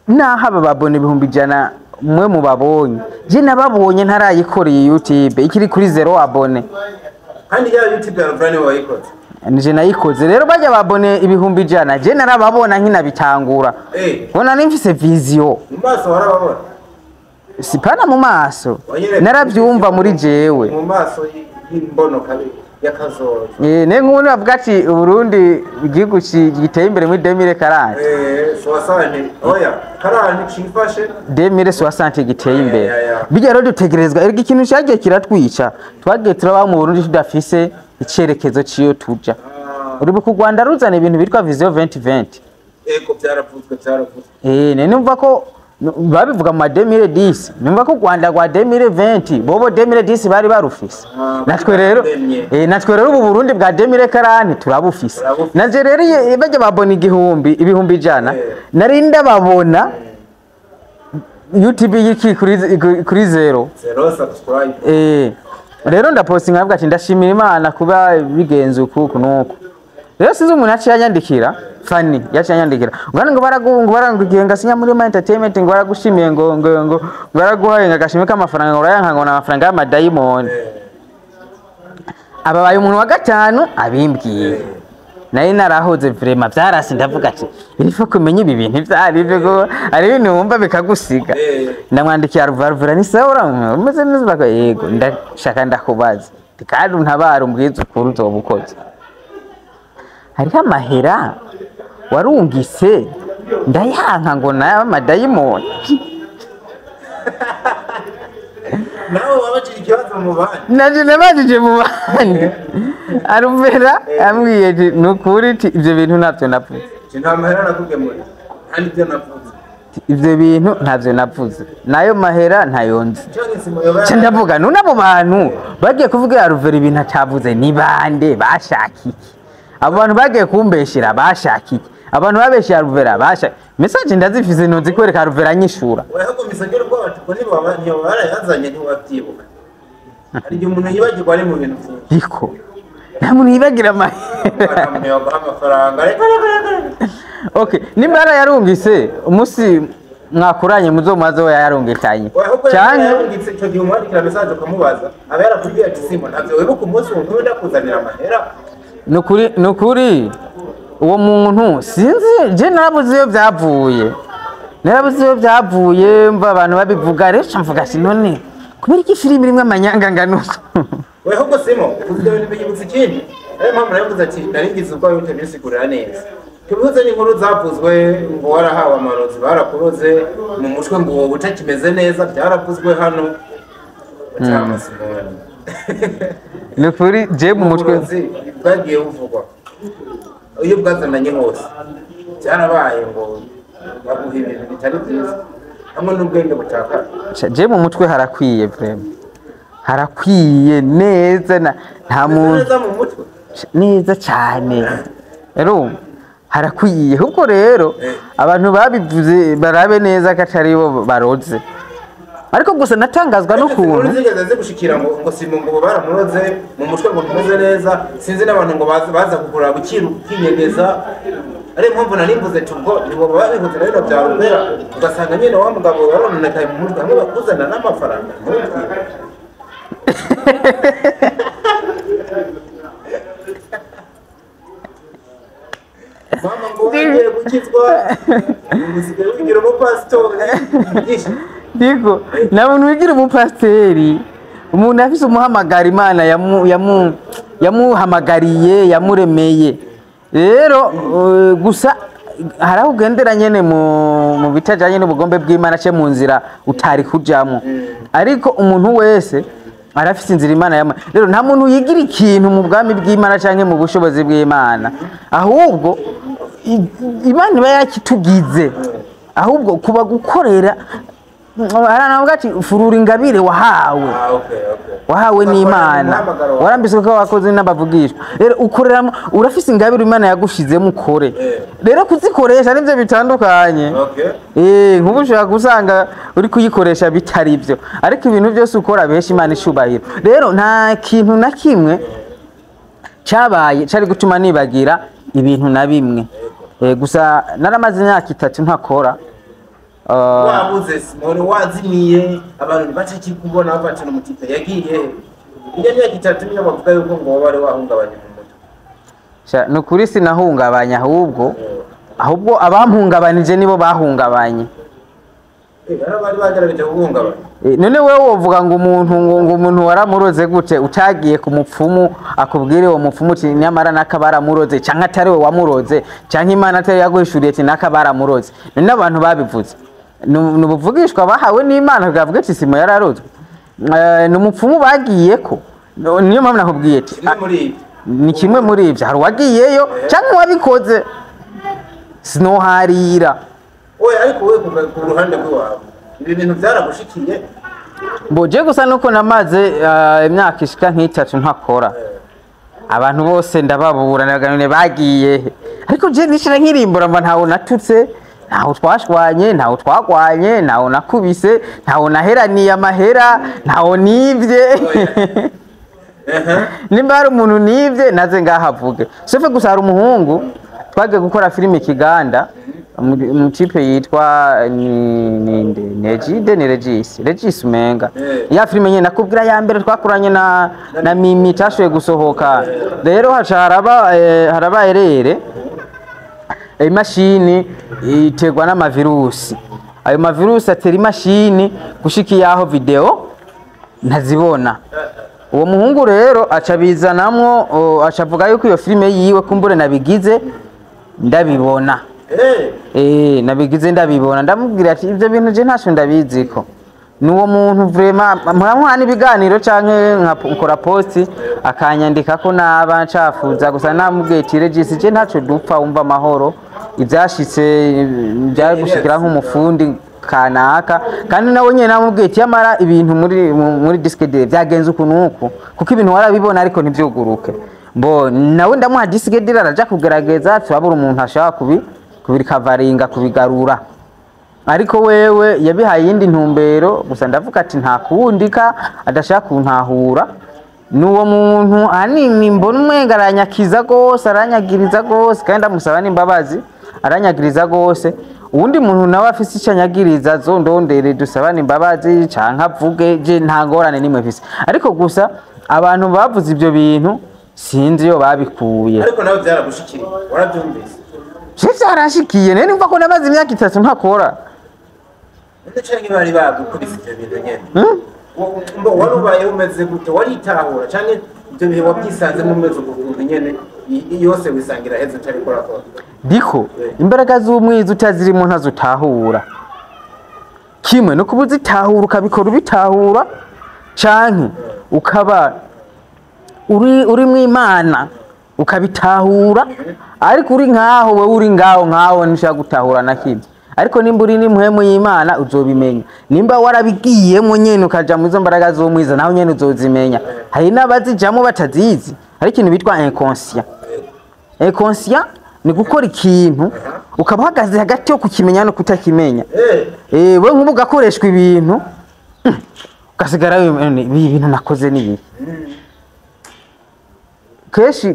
naho aba babone 100,000 mwe mubabonye, je nababonye ntarayikoreye YouTube ikiri kuri 0 abonnés. Kandi ya YouTube ya Ruvani wayikoze? Nije nayikoze. Rero bajya babone 100,000, je narababona nkinabitangura. Bona nimfise vision. Mu maso warababona? Sipana mu maso. Wanyereka. Naravyumva muri jewe. Mu maso y'imbono kabi y'akazoza. Ne nk'ubu bavuga ati Uburundi igihugu giteye imbere muri 2040. Soixante, oya, quarante cifashe. 2060 giteye imbere. Ya. Bijya rero dutegerezwa erega ikintu cyagiye kiratwica, twagiye turabaho mu Burundi tudafise icerekezo ciyo tuja. Uribuka u Rwanda ruzana ibintu bitwa Vision 2020? Ego, byaravuzwe. Ne numva ko babivuga mu ma 2010, numva ko u Rwanda rwa 2020 bobo 2010 bari barufise. Natwe rero baremye. Natwe rero ubu Burundi bwa 2040 turabufise. Turabufise. Nanje rero iyo bajya babona 100,000, nari ndababona YouTube yiki kuri 0. Zero subscribe. Rero ndapostinga nkavuga ati ndashimira Imana kuba bigenze uku nuku. Rero sinzi umuntu yaciye anyandikira, Fanny yaciye anyandikira ngo baragungu barangugiye ngasinya muri Ma Entertainment, ngo baragushimiye, ngo baraguhaye ngo agashimwe k'amafaranga, ngo urayanka, ngo n'amafaranga y'amadayimoni. Ababaye umuntu wa gatanu abimbwiye. Nari narahoze vraiment, byarasi, ndavuga ati il faut kumenya ibi bintu ivyari byo, ko ari ibintu wumva bikagusiga. Ndamwandikiye Aruvara, ni sawa, umeze neza? Baka yego, ndashaka ndakubaza kandi untabara, umbwize ukuri, uzoba ukoze. Hariho amahera warungise ndayanka ngo nayo amadayimoni? Nawe wabajije ikibazo mu bandi? Nanje nabajije mu bandi. Aruvera ambwiye ati ni ukuri, ati ibyo bintu ntabyo navuze. Nti nta mahera nakugemuriye, nta n'ibyo navuze. Ati, ibyo bintu ntabyo navuze, nayo mahera ntayo nzi. Cyane simuyoba. Nca ndavuga none abo bantu bagiye kuvuga Aruvera ibintu atavuze ni bande? Bashaka iki? Abo bantu bagiye kumbeshera bashaka iki? Abantu babeshye Aruvera bashaka message ndazifise, ntuzi kwereka Aruvera anyishura. Weho misagera ubwoba ati ko niba ntiba barayazanye ntiwabyibuka, hari igihe umuntu yibagirwa ari mu bintu byinshi. Ariko nta muntu yibagira amahera. Nta muntu yaguha amafaranga, reka reka reka reka. Okay, nimba yarayarungise umunsi mwakuranye muzomaze we yayarungikanye. Ahubwo canke yarungitse icyo gihe umwandikira message ukamubaza, aba yarakubwiye ati simo ntabyo wibuka umunsi wumva ndakuzanira amahera. Nukuri uwo muntu sinzi, je narabuze iyo byavuye, narabuze iyo byavuye. Mva abantu babivuga rero nca mvuga ati none kubera iki filimi irimwo amanyanga angana uko? We ahubwo simo uvuze ibintu biyibutsa ikindi, ariyo mpamvu nabivuze ati narigize ubwoba bitabisigurira neza. Tubihuze n'inkuru zavuzwe ngo warahawe amarozi, barakuroze mu mutwe, ngo wowe utakimeze neza, byaravuzwe hano. Cyangwa Simoni. Nukuri je mu mutwe Uburozi bwagiye buvugwa iyo bwazananye hose, byarabaye ngo baguha ibintu bitari byiza hamwe n'ubwenge butakara. Je mu mutwe harakwiye, vraiment harakwiye neza, na nta muntu neza mu mutwe. Neza cyane rero harakwiye. Ahubwo rero abantu babivuze barabe neza ko atari bo baroze, ariko gusa natangazwa n'ukuntu Inkuru zigeze zigushikira ngo simo ngo baramuroze mu mutwe, ngo ntumeze neza, sinzi n'abantu ngo baza kugura bukiru ukinyegeza, ariyo mpamvu nari mvuze ati ubwo nibo babihuze na bino bya Rubera, ugasanga nyine wa mugabo yarononekaye mu mutwe, hamwe bakuzana n'amafaranga ntubwire. Usigaye wigira umupasitori. Ndiko nta muntu wigira umupasiteri. Umuntu afise umuhamagara Imana yamuhamagariye, yamuremeye. Rero gusa hari aho ugendera nyene mu bitajanye n'ubugombe bw'Imana ce mu nzira utari kujamwo, ariko umuntu wese arafise inzira Imana yamu. Rero nta muntu yigira ikintu mu bwami bw'Imana canke mu bushobozi bw'Imana, ahubwo Imana iba yakitugize, ahubwo kuba gukorera. Haranavuga ati furura ingabire wahawe. Ah, okay okay Wahawe n'Imana. Umuhamagaro wawe. Warambitswe ko wakoze n'abavugishwa. Rero ukoreramo, urafise ingabire Imana yagushizemo, ukore. Rero kuzikoresha nivyo bitandukanye. Nkubu ushobora gusanga uri kuyikoresha bitari byo, ariko ibintu byose ukora behesha Imana icubahiro. Rero nta kintu na kimwe cyabaye cari gutuma nibagira ibintu na bimwe. Gusa naramaze imyaka 3 ntakora. Wabuze Simone, wazimiye, abantu ntibacakikubona, bafatana umutipe yagiye he? Iyo myaka 3 niyo bavuga yuko ngo wari wahungabanye mu mutwe. Sha, ni ukuri sinahungabanya, ahubwo abampungabanyije nibo bahungabanye. Hari abari bagerageje guhungabanya. None wewe wovuga ngo umuntu ngo umuntu waramuroze gute utagiye ku mupfumu akubwire uwo mupfumu uti nyamara naka baramuroze, canke atari we wamuroze, canke Imana atari yaguhishuriye ati naka baramuroze? None abantu babivuze ni ubuvugishwa bahawe n'Imana bwavuga ati Simo yararozwe? Ni umupfumu bagiyeko. Niyo mpamvu nakubwiye ati Kimwe muri ibyo. Ni kimwe muri ivyo, hari uwagiyeyo canke uwabikoze, sinoharira. Oya, ariko wewe ku ruhande rw'iwawe ibi bintu byaragushikiye? Mboje gusa nuko namaze imyaka ishika nk'itatu ntakora, abantu bose ndababura, ndaganone bagiye he? Ariko je nishira nkirimbura mba ntawo natutse, ntawo twashwanye, ntawo twagwanye, ntawo nakubise, ntawo naheraniye amahera, ntawo nivye. Nimba hari umuntu nivye naze ngahavuge. Sauf gusa hari umuhungu twagiye gukora filime Kiganda mu tipe yitwa ni Nejide, ni Regis Umenga. Ya filime nyene nakubwira ya mbere twakuranye na Mimi tashoye gusohoka. Rero haca haraba erere, imashini iterwa n'amavirusi. Ayo mavirusi atera imashini gushika iyaho video ntazibona. Uwo muhungu rero aca bizanamwo, aca avuga yuko iyo filime yiwe kumbure nabigize ndabibona. Nabigize ndabibona. Ndamubwira ati ibyo bintu je ntacyo ndabiziko. Nuwo muntu vraiment muramuha n'ibiganiro canke nkora post akanyandika ko naba ncafuza. Gusa namubwiye ati Regis, je ntacyo dupfa, wumva amahoro, ibyashitse byari gushikira nk'umufundi kanaka. Kandi nawe nyene namubwiye ati yamara ibintu muri disque dur byagenze uku nuku, kuko ibintu warabibona ariko ntivyuguruke. Bo nawe ndamuha disque dur araja kugerageza, turabura umuntu ashaka kubirikavaringa, kubigarura, ariko wewe yabihaye iyindi ntumbero. Gusa ndavuga ati nta kuwundi ka adashaka kuntahura. Nuwo muntu ahanini mbona umenga aranyakiza gose, aranyagiriza gose, kandi ndamusaba n'imbabazi, aranyagiriza gose. Uwundi muntu nawe afise ico anyagiriza zondondere dusabane imbabazi canke avuge, je nta ngorane nimwe mfise. Ariko gusa abantu bavuze ivyo bintu sinzi iyo babikuye. Ariko nawe byaragushikiriye, warabyumvise? Je vyaranshikiye, none numva ko namaze imyaka 3 ntakora. None canke bari bagukubise ivyo bintu nyene? Mbo wari ubayeho umeze gute? Waritahura canke ivyo bihe wabyisanzemo umeze uku kuntu nyene, yose wisangira heza utariko urakora? Diko imbaraga z'umwiza utazirimo ntazutahura. Kimwe no kuba uzitahura ukabikora ubitahura, canke ukaba uri mu Imana ukabitahura, ariko uri nkaho wewe uri ngaho nkaho ntushaka gutahura na kimwe. Ariko nimba uri n'impwemu y'Imana uzobimenya, nimba warabigiyemo nyene ukaja mu izo mbaraga z'umwiza naho nyene uzozimenya. Hari n'abazijamwo batazizi. Hari ikintu bitwa inconscient. Inconscient ni gukora ikintu ukaba uhagaze hagati yo kukimenya no kutakimenya. We nk'ubu ugakoreshwa ibintu ugasigara wimenya, ibi bintu nakoze ni ibi.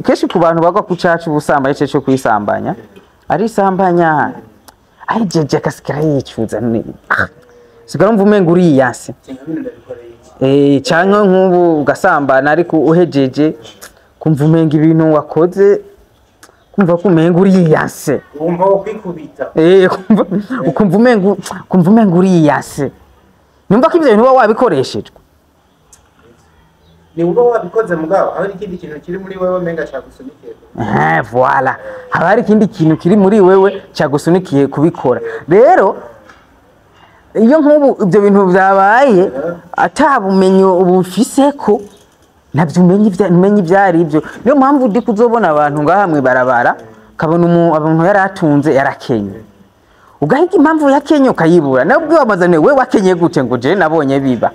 Kenshi ku bantu bagwa ku cacu ubusambanyi cyo kwisambanya, arisambanya ayijeje akasigara yicuza, sigara umva umenga uriyase. Canke nk'ubu ugasambana ariko uhejeje kumva umenga ibintu wakoze, Kumva ko umenga uriyanse. Wumva wo kwikubita. Ukumva umenga, ukumva umenga uriyanse. Numva ko ivyo bintu uba wabikoreshejwe. Ni uba wabikoze, mugabo aho ikindi kintu kiri muri wewe menga cagusunikiye. Voilà, haba hari ikindi kintu kiri muri wewe cagusunikiye kubikora. Rero iyo nk'ubu ibyo bintu byabaye ata bumenyi ubufise ko ntabyo umenye, umenye ibyo ari byo. Niyo mpamvu ndi kuzobona abantu ngaha mw'ibarabara, ukabona umuntu yari atunze yarakenye, ugahiga impamvu yakenye ukayibura. Nawe ubwo wamazane we wakenye gute? Ngo je nabonye biba,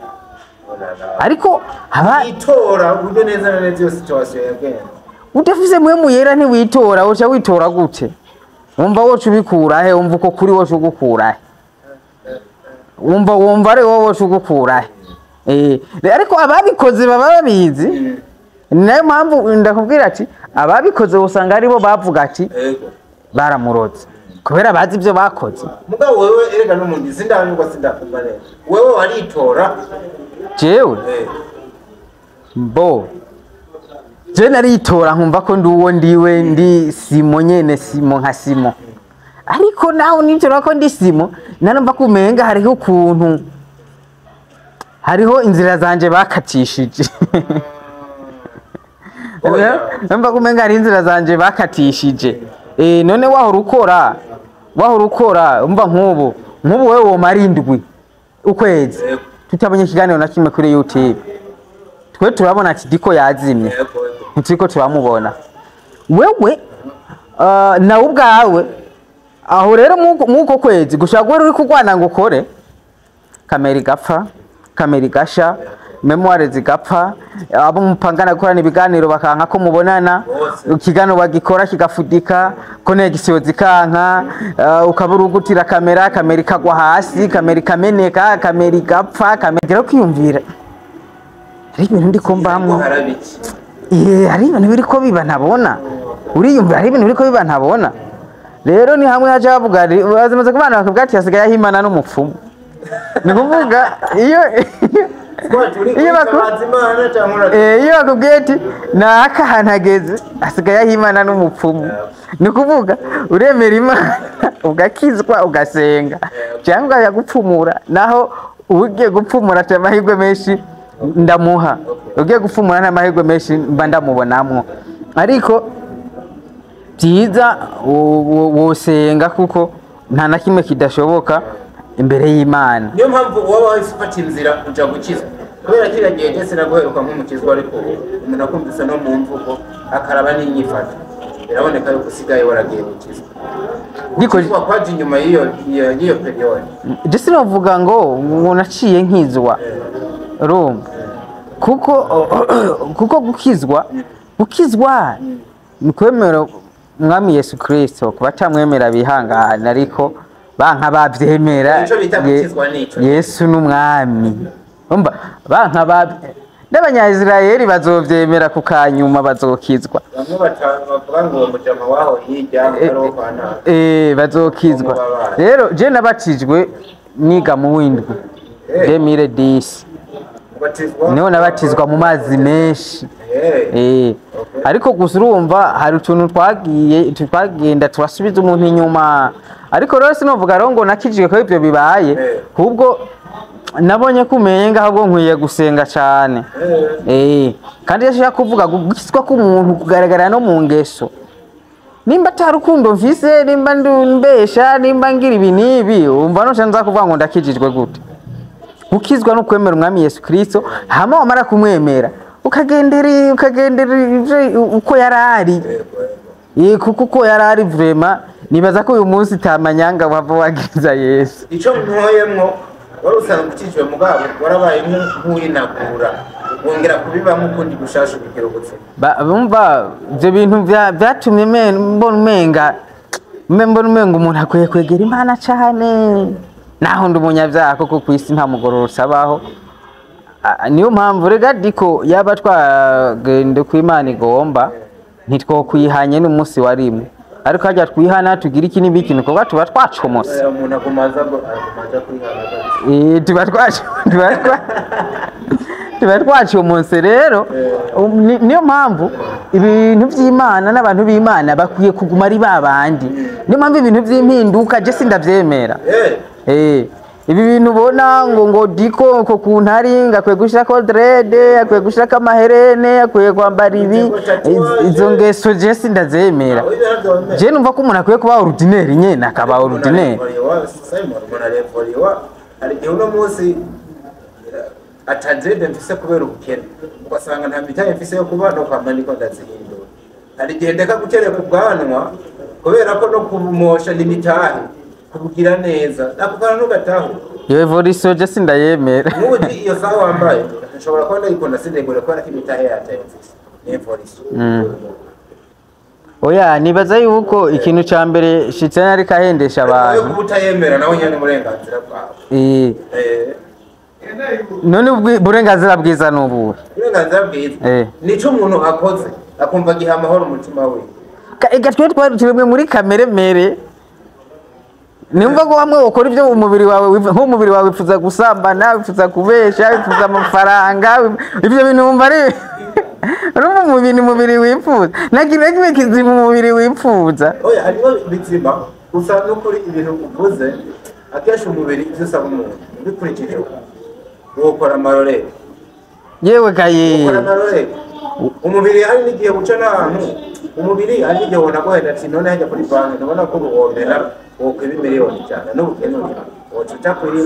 ariko haba itora uburyo neza na neza iyo situation yagenze. Udafise Mpwemu Yera ntiwitora. Uca witora gute? Wumva woca ubikura he? Wumva uko kuri woca ugukura he? Wumva ari wowe woca ugukura he? Ariko ababikoze baba babizi. Ni nayo mpamvu ndakubwira ati ababikoze usanga aribo bavuga ati baramuroze, kubera bazi ibyo bakoze. Mugabo wewe erega n'umuntu sindanyurwa, sindakumva neza, wewe waritora? Jewe? Bo je naritora nkumva ko ndi uwo ndiwe, ndi Simo nyene, Simo nka Simo. Ariko naho nitora ko ndi Simo, narumva ko umenga hariho ukuntu, hariho inzira zanje bakatishije. Oya. Numva ko umenga hariho inzira zanje bakatishije. None wahora ukora, umva nk'ubu wewe womara indwi, ukwezi, tutabonye ikiganiro na kimwe kuri YouTube. Twe turabona ati Diko yazimye, Yego yego. ntituriko turamubona. Wewe nawe ubwawe aho rero mw'uko kwezi gushaka guhora uri kurwana ngo ukore, kamera igapfa, kamera igasha, mémoire zigapfa, abo mupangana gukorana ibiganiro bakanka ko mubonana. Bose. Ikiganiro bagikora kigafudika, connexion zikanka, ukabura ugutira kamera, kamera ikagwa hasi, kamera ikameneka, kamera igapfa, kamera rero kwiyumvira hari ibintu ndiko mbamwo. Harabiki. Hari ibintu biriko biba ntabona. Uriyumvira hari ibintu biriko biba ntabona. Rero ni hamwe haca havuga, bazimaze kubana bakubwira ati hasigaye ahimana n'umupfumu. Ni kuvuga iyo Imana cyangwa iyo bakubwiye ati naka ahantu hageze hasigaye ahimana n'umupfumu, ni ukuvuga uremera Imana ugakizwa ugasenga, cyangwa ukajya gupfumura. Naho ugiye gupfumura afite amahirwe menshi ndamuha, ugiye gupfumura nta mahirwe menshi mba ndamubonamwo. Ariko byiza wosenga, kuko nta na kimwe kidashoboka imbere y'Imana. Niyo mpamvu waba wahise ufata inzira uja gukizwa, kubera kiriya gihe jye sinaguheruka nk'umukizwa, ariko umuntu akumvise no mu mvugo akaraba n'inyifato, biraboneka yuko usigaye waragiye gukizwa. Gukizwa kwaje inyuma y'iyo période? Je sinovuga ngo naciye nkizwa, urumva, kuko gukizwa ni kwemera Umwami Yesu Kristo. Ku batamwemera bihangana, ariko banka bavyemera. Ico bita gukizwa nico. Yesu n'umwami. Umva, banka n'Abanyayisirayeli bazovyemera ku kanyuma bazokizwa. Bamwe bavuga ngo uwo mujama waho hirya ari uwo kwa nabi. Bazokizwa. Umubabaro. Rero je nabatijwe niga mu w'indwi, 2010. Ubatizwa? Niho nabatizwa mu mazi menshi. Ariko gusa urumva hari utuntu twagiye twagenda turasubiza umuntu inyuma. Ariko rero sinovuga rero ngo nakijijwe ko ibyo bibaye, ahubwo nabonye ko umenga ahubwo nkwiye gusenga cyane. Kandi iyo ashaka kuvuga gukizwa k'umuntu kugaragara no mu ngeso. Nimba ata rukundo mfise, nimba mbesha, nimba ngira ibi n'ibi, umva noca nza kuvuga ngo ndakijijwe gute? Gukizwa no kwemera Umwami Yesu Kristo, hama wamara kumwemera ukagendera ivyo uko yarari. Kuko uko yarari vraiment, nibaza ko uyu munsi tamanyanga wava wagiza Yesu. Ico ntoyemwo, wari usanzwe ukijijwe, mugabo warabaye nk'uwinagura, wongera kubibamo ukundi gushasha ubigira ubuzima. Bumva ivyo bintu vyatumye mbona umenga mbona umenga umuntu akwiye kwegera Imana cane, naho ndi umunyabyaha, koko kw'isi nta mugororotsi abaho. Niyo mpamvu rega diko yaba twagenda ku Imana igomba ntitwokwihanye n'umunsi wa rimwe, ariko harya twihana tugira iki n'ibiki, ni kuvuga tuba twacomotse. Umuntu agumaza kwihana kabisa. Eh, tuba twaco tuba twa Tuba twaciye umunsi rero. Niyo mpamvu ibintu by'Imana n'abantu b'Imana bakwiye kuguma ari babandi. Niyo mpamvu ibintu by'impinduka je sindavyemera. Ibi bintu ubona ngo diko ko kuntari ngakwiye gushirako dread, akwiye gushirako amaherene, akwiye kwambara ibi, izo ngeso je sindazemera. Je numva ko umuntu akwiye kuba ordinaire nyene, akaba ordinaire. Simon, umuntu arevoriwa. Hari igihe uno munsi ata dread mfise kubera ubukene, ugasanga nta mitahe mfise yo kuba no kwamba ndiko ndazihindura. Hari igihe ndeka gutereka ubwanwa kubera ko no kubumosha n'imitahe kubugira neza, ako kantu ntugataho. Iyo evolution je sindayemera. Nk'ubu iyo saha wambaye nshobora kuba ndayikunda sindayigure kubera ko imitahe yataye mfise, ni evolution. Oya, nibaza yuko ikintu ca mbere shitani ariko ahendesha Ariko abantu. kuba utayemera nawe nyene uburenganzira bwawe. None uburenganzira bwiza ni ubuhe? Uburenganzira bwiza nico umuntu akoze akumva agiha amahoro umutima we. Ega twe twari turemwe muri kamere mere. Nimva ko hamwe ukora ibyo umubiri wawe, nk'umubiri wawe wifuza gusambana, wifuza kubesha, wifuza amafaranga, ibyo bintu wumva ari urumva umubiri, umubiri wifuza nta kintu na kimwe kizima umubiri wifuza. Oya, hariho bizima gusa n'ukuri ibintu uvuze akenshi umubiri ivyo usaba umuntu ubikurikije wokora amarorero. Yewe kaye. Wokora amarorero. Umubiri hari n'igihe uca n'ahantu, umubiri hari n'igihe ubona guhenda ati none hajya kuri banki ntubona ko buhombera wokwiba 100,000,000 n'ubukene woca uja kuri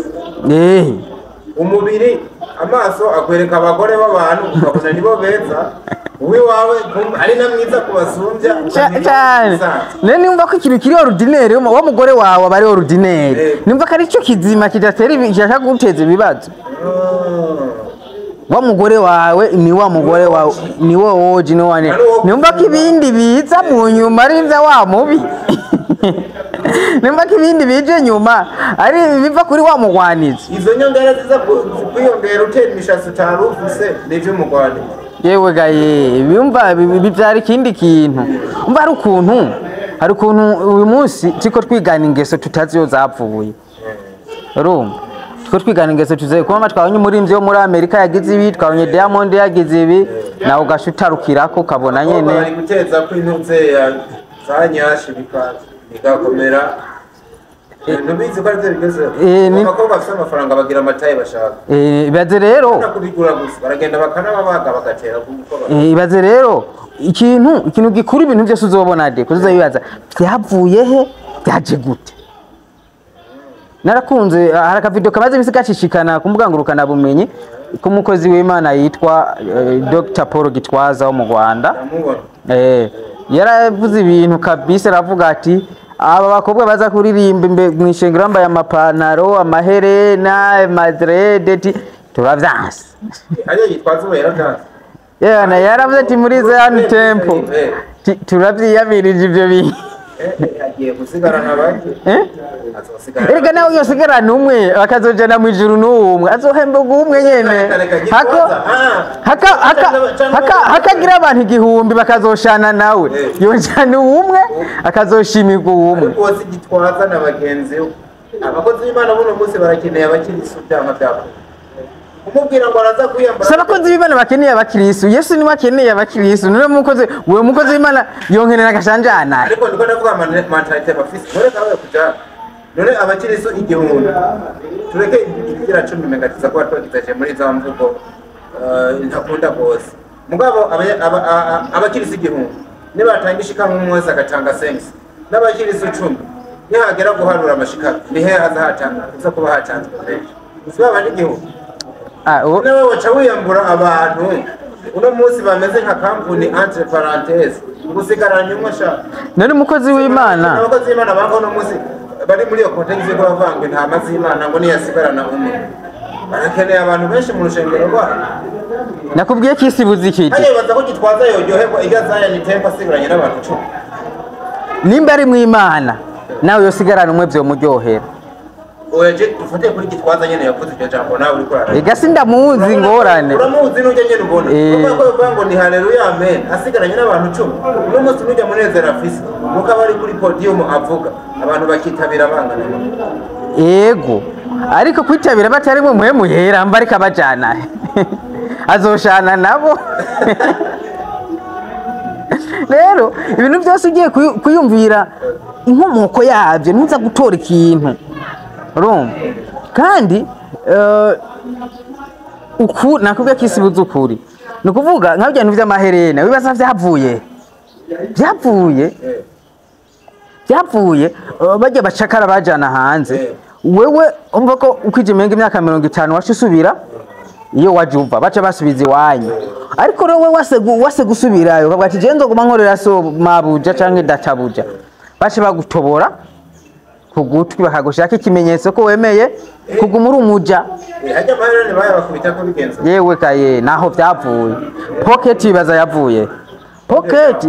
umubiri. Amaso akwereka abagore b'abantu ukabona nibo beza, uwiwawe ari na mwiza kubasumbya. Cyane. None nimba ko ikintu kiri ordinaire, wa mugore wawe aba ari ordinaire, nimba ko ari cyo kizima kidatera kidashaka guteza ibibazo, wa mugore wawe ni wa mugore wawe, ni wo woji ni wane. Nimba ko ibindi biza mu nyuma ari ivya wa mubi, nimba ko ibindi bije nyuma ari biva kuri wa mugwanizi. Izo nyongera ziza kwiyongera utera imishatsi utari ufise ni ivy'umugwanizi. Yewe gaye, biyumva bivyara ikindi kintu. Umva hari ukuntu uyu munsi turiko twigana ingeso tutazi iyo zapfuye. Urumva turiko twigana ingeso tuzi kuba twabonye umurimvyi wo muri Amerika yagize ibi, twabonye Diamond yagize ibi, nawe ugasha utarukirako ukabona Abakobwa bari nyene. guteza ko intuze ya za nyashi bigakomera, ntubizi ko arivyo bigezeho. Abakobwa bafise amafaranga bagira amataye bashaka. Ibaze rero. Bana kubigura gusa baragenda bakanababaga bagatera kuko Ibaze rero ikintu gikuru, ibintu byose uzobona de kuzoza bibaza byavuye he, byaje gute. Narakunze hari akavideo kamaze imisi gacishikana ku mbuga ngurukanabumenyi k'umukozi w'Imana yitwa Dr Paul Gitwaza wo mu Rwanda. Ndamubona. Yaravuze ibintu kabisa, aravuga ati aba bakobwa baza kuririmba mw'ishengero bambaye amapantaro, amaherena, amadrede, ati turavyanse. Ariyo yitwaza ubu yaravyanse. Yewe, yaravuze ati muri Zion Temple turavyiyamirije ivyo bintu. Agiye gusigarana bake. Azosigarana. Erega nawe yosigarana umwe bakazojana mw'ijuru n'umwe azohemberwa umwe nyene. Hako hakagira abantu 1000 bakazoshana nawe, yojana umwe akazoshimirwa umwe. Ariko wose Gitwaza na bagenzi be, abakozi b'Imana buno munsi barakeneye abakirisu byanga byabo kumubwira ngo araza kwiyambara. Si abakozi b'Imana bakeneye abakirisu, Yesu niwe akeneye abakirisu. Niwe mukozi, uwo mukozi w'Imana yonkenera agashanjana. Ariko ndiko ndavuga mentalité bafise none kawe kuja none abakirisu 1000, tureke ikigira 10 megatiza kuba twagizaje muri za mvugo ntakunda rwose, mugabo abakirisu 1000 nibatanga ishikamwe umwe wese agatanga sensi, n'abakirisu 10 nihagera guharura amashikano ni hehe haza hatanga uza kuba hatanzwe menshi? Si babandi 1000? Nawe waca wiyambura abantu uno munsi bameze nka kampuni entre parenthèse, gusigarana umwe sha. None umukozi w'Imana Abakozi b'Imana banga uno munsi bari muri iyo contexte yo kubavuga ngo intama z'Imana ngo niyasigarana umwe, barakeneye abantu benshi mu rushengero rwayo. Nakubwiye ko isi ibuze ikiti. Hariya baza ko Gitwaza yoryoherwa irya Zion Temple asigaranye n'abantu 10. Nimba ari mu Imana nawe yosigarana umwe vyomuryohera. Oya, je dufate kuri Gitwaza nyene yavuze iryo jambo, nawe uriko uraraba. Ega sindamuzi, ingorane. Uramuzi n'ujya nyene ubona. Urabona ko bivuga ngo ni haleluya amen asigaranye n'abantu 10. Uno munsi n'ujya munezero afise nuko aba ari kuri podium avuga abantu bakitabira bangana. Yego, ariko kwitabira batarimwe muhe muhera mba ariko abajana Azoshana nabo. Rero ibintu byose ugiye kuyumvira inkomoko yabyo, ntuza gutora ikintu, urumva? Kandi uku nakubwiye ko isi ibuze ukuri. Ni ukuvuga nka bya bintu vy'amaherena wibaza vyavuye bajya bacakara bajana hanze. Wewe umva ko ukwije imenga imyaka 50 wacu usubira iyo waje uva, baca basubiza iwanyu. Ariko rero wewe wase gusubirayo, ukavuga ati je nzoguma nkorera so mabuja canke databuja, baca bagutobora ku gutwi bakagushaka ikimenyetso ko wemeye kuguma uri umuja. Hajya amaherena bayabakubita ko bigenza. Yewe kaye, naho vyavuye. Pocket bibaza yavuye pocket,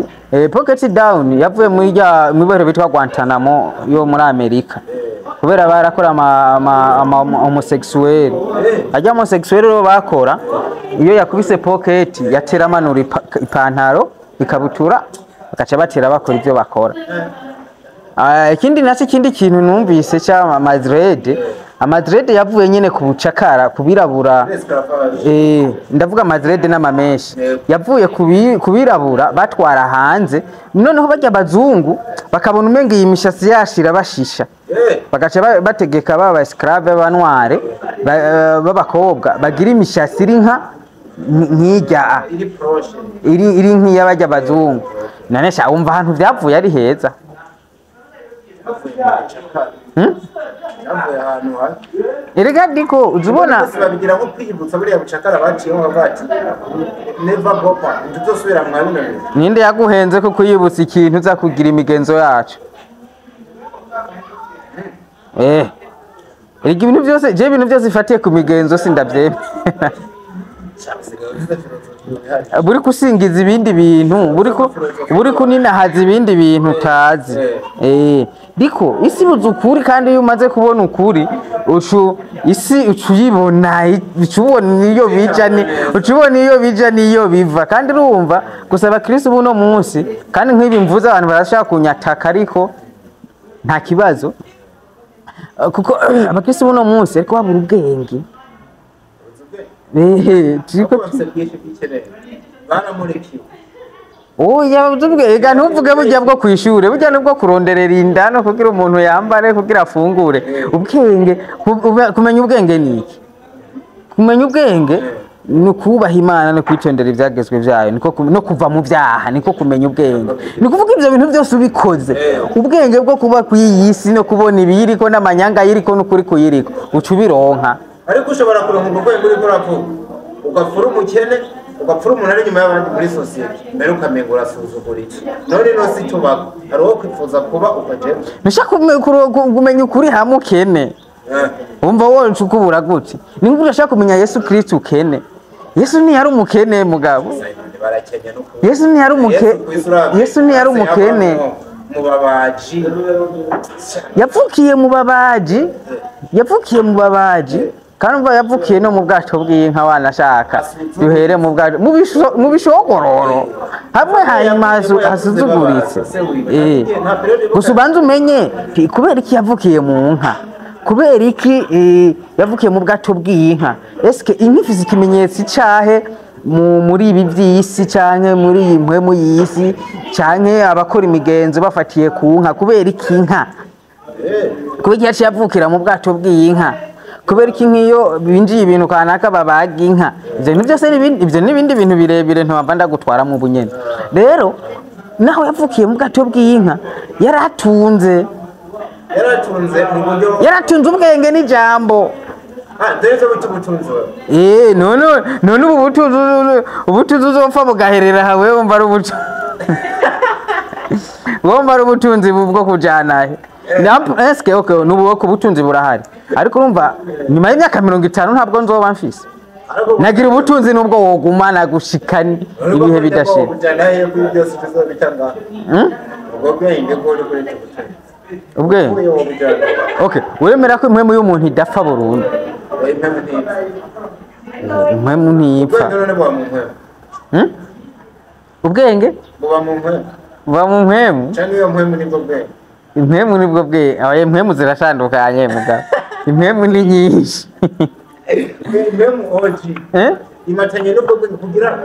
pocket down yavuye muri rya mwibohero bitwa Guantanamo yo muri Amerika, kubera barakora ama homosexuel. Ajya homosexuel rero bakora iyo yakubise pocket yatera amanura ipantaro ikabutura, bagaca batera bakora ivyo bakora. Ikindi nacyo, ikindi kintu numvise cya amadread, amadread yavuye nyene ku bucakara, kubirabura. Esclavage. Ndavuga amadread n'amamenshi Yego. yavuye kubirabura batwara hanze, noneho bajya abazungu bakabona umenga iyi mishasi yashira bashisha, bagaca bategeka ba esclave b'abantware b'abakobwa bagira imishasi iri nka nk'ijya Iri proche. Iri nk'iy'abajya abazungu. None sha wumva ahantu vyavuye ari heza? Havuye mu bucakara. Havuye ahantu habi. Erega ndiko uzubona. Bose babigira nko kwiyibutsa buriya bucakara baciyemo, bavuga ati never go back, ntituzosubira mwa bino bintu. Ninde yaguhenze ko kuyibutsa ikintu uza kugira imigenzo yacu? Erega ibintu byose, je ibintu byose ifatiye ku migenzo sindavyemera. Usigaye ufite philosophie ihari. Buri kusingiza ibindi bintu, buri kuninahaza ibindi bintu utazi. Diko isi buze ukuri, kandi iyo umaze kubona ukuri ucu isi ucu uyibona, ucu ubona iyo bija ni ucu ubona iyo bija n'iyo biva. Kandi urumva gusa abakristo buno munsi, kandi nk'ibi mvuze abantu barashaka kunyataka, ariko nta kibazo. Kuko abakristo buno munsi ariko babura ubwenge. Uzi ubwenge? Turiko Kuko bafise bwinshi bw'ikeneye, baramurikiwe. Oya, ega ntuvuge burya bwo kwishure, burya nubwo kuronderera inda no kugira umuntu yambare, kugira afungure. Ubwenge, kumenya ubwenge ni iki? Kumenya ubwenge ni ukubaha Imana no kwitondera ibyagezwe byayo, niko no kuva mu byaha, niko kumenya ubwenge. Ni ukuvuga ibyo bintu byose ubikoze, ubwenge bwo kuba ku iyi si no kubona ibiyiriko n'amanyanga yiriko n'ukuri kuyiriko, uca ubironka. Ariko ushobora kuronka ubwo bwenge uriko uravuga, ugapfura umukene, ugapfura umuntu ari inyuma y'abandi muri sosiyete, mbere ukamenga urasuzugura iki. None ino si tubako, hari uwo kwifuza kuba ukajemo. Ntushaka kumenya ukuri hamwe ukene. Wumva wowe ukubura gute? Ni nk'uko udashaka kumenya Yesu Kristo ukene. Yesu ntiyari umukene, mugabo. Barakenya no kuba. Yesu ntiyari umukene. Yesu ntiyari umukene. Mu babaji. Yavukiye mu babaji, yavukiye mu babaji, kandi umva yavukiye no mu bwato bw'inka. Wanashaka duhere mu bwato, mu bishogororo hamwe, hanyuma hasuzuguritse. Gusa ubanza umenye kubera iki yavukiye mu nka, kubera iki yavukiye mu bwato bw'inka. Eske inka ifise ikimenyetso icahe muri ibi by'isi, canke muri iyi mpwemu y'isi, canke abakora imigenzo bafatiye ku nka? Kubera iki inka? Kubera iki yaciye avukira mu bwato bw'inka? Kubera iki nk'iyo binjiye ibintu kanaka babaga inka? Ivyo bintu byose ivyo n'ibindi bintu birebire ntiwava ndagutwaramo ubunyene. Rero naho yavukiye mu bwato bw'inka, yaratunze. Yaratunze mu buryo Yaratunze ubwenge n'ijambo. Ah, dore icyo bita ubutunzi wewe. None ubu butunzi, ubutunzi uzopfa bugaherera hawe, wumva ari ubutunzi bwo kujana he? Eske okay, nubu ko ubutunzi burahari, ariko urumva nyuma y'imyaka 50 ntabwo nzoba mfise. Ariko Nagira ubutunzi nubwo wogumana gushika ibihe bidashira. Kujana he kuri byose tuzobitanga? Hmm? Ubwo bwenge bwo uri kuri ubwo butunzi. Ubwenge. Uyo wobujana. Okay, uremera ko impwemu y'umuntu idapfa burundu? Oya, impemu ntipfa. Impwemu ntipfa. Ubwenge none buba mu mpemu? Hmm? Ubwenge Buba mu mpemu. Buba mu mpwemu. Canke iyo mpemu nibwo bwenge? Impwemu nibwo bwe. Oya, impwemu ziratandukanye, mugabo impwemu ni nyinshi. Impemu OG. Eh? Imatanye n'ubwo bwenge kugira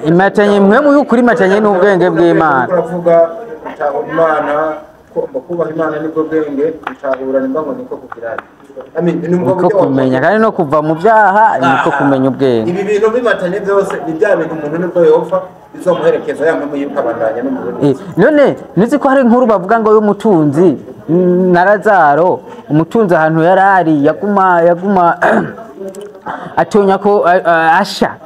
Imatanye mpwemu y'ukuri, imatanye n'ubwenge bw'Imana. Uravuga gutahura Imana, kubaha Imana nibwo bwenge, gutahura nimba ngo niko kugira. I mean, ni ubwo Niko buryo kumenya kandi no kuva mu byaha niko kumenya ubwenge. Ibi bintu bimatanye byose ni bya bintu umuntu nibwo yopfa bizomuherekeza ya mpamvu yuko abandanya no mu bundi. None nuzi ko hari inkuru bavuga ngo y'umutunzi na Lazaro? Umutunzi ahantu yari ari yaguma atonya ko asha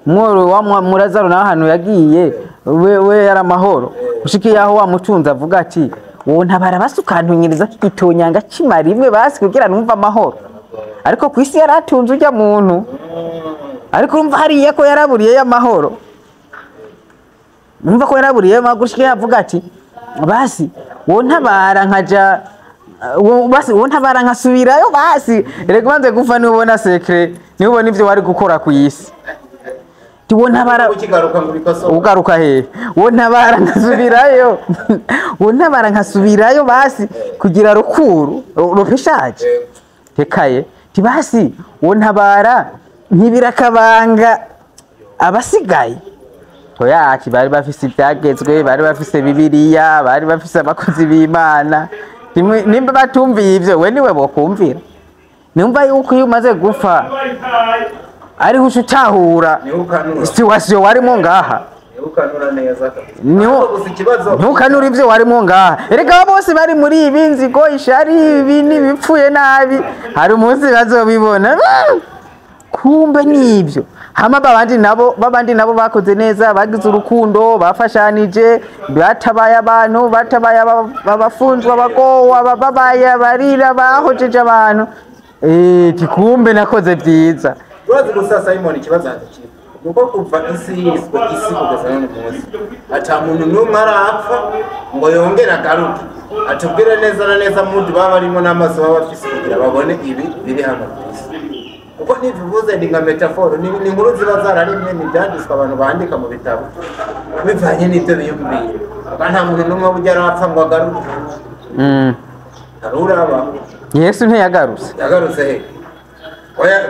mworo wa mu Lazaro, nawe ahantu yagiye we yari amahoro, gushika yaho wa mutunzi avuga ati: "Wowe ntabara basi ukantunyiriza igitonyanga kimara rimwe basi kugira numve amahoro." Ariko ku isi yari atunze ujya muntu, ariko urumva hariya ko yaraburiye y'amahoro, numva ko yaraburiye gushika yavuga ati: "Basi wowe ntabara nkaja basi wowe ntabara nkasubirayo basi." Reka ubanze gupfa niba secret, niba ubona ivyo wari gukora ku isi. Ti wowe ntabara Ukigaruka ngo ubikosore. Ugaruka hehe? Wowe ntabara nkasubirayo, wowe ntabara nkasubirayo basi kugira rukuru rupeshaje tekaye. Ti basi wowe ntabara ntibirakabanga abasigaye toyaki bari bafise ibyagezwe, bari bafise Bibiliya, bari bafise abakozi b'Imana. Nimba batumviye ivyo, we niwe bokumvira? Nimba yuko iyo umaze gupfa ariho uca utahura Niho ukanura. situation warimo ngaha. Niho ukanura neza kabisa. Niho Gusa ikibazo ntukanura ibyo warimo ngaha. Erega abo bose bari muri ibi nzigo, ishari, ibi n'ibipfuye nabi, hari umunsi bazobibona. Kumbe nibyo. Hama babandi nabo bakoze neza, bagize urukundo, bafashanije, batabaye abantu, batabaye abafunzwe, abagowa, abababaye, abarira, bahojeje abantu. Tikumbe nakoze byiza. Urazi gusa Simon, ikibazo hanze kiri nuko kuva isi yiswe isi kugeza none munsi ata muntu n'umwe arapfa ngo yongere agaruke atubwire neza na neza mudu baba barimo n'amaso baba bafise kugira babone ibi biri hano ku isi, kuko nibivuze ni nka métaphore, ni inkuru ziba zararimwe, ni ibyanditswe abantu bandika mu bitabo bivanye n'ibyo biyumviye. Kuko nta muntu n'umwe ujya arapfa ngo agaruke. Hari uraba? Yesu ntiyagarutse. Yagarutse he?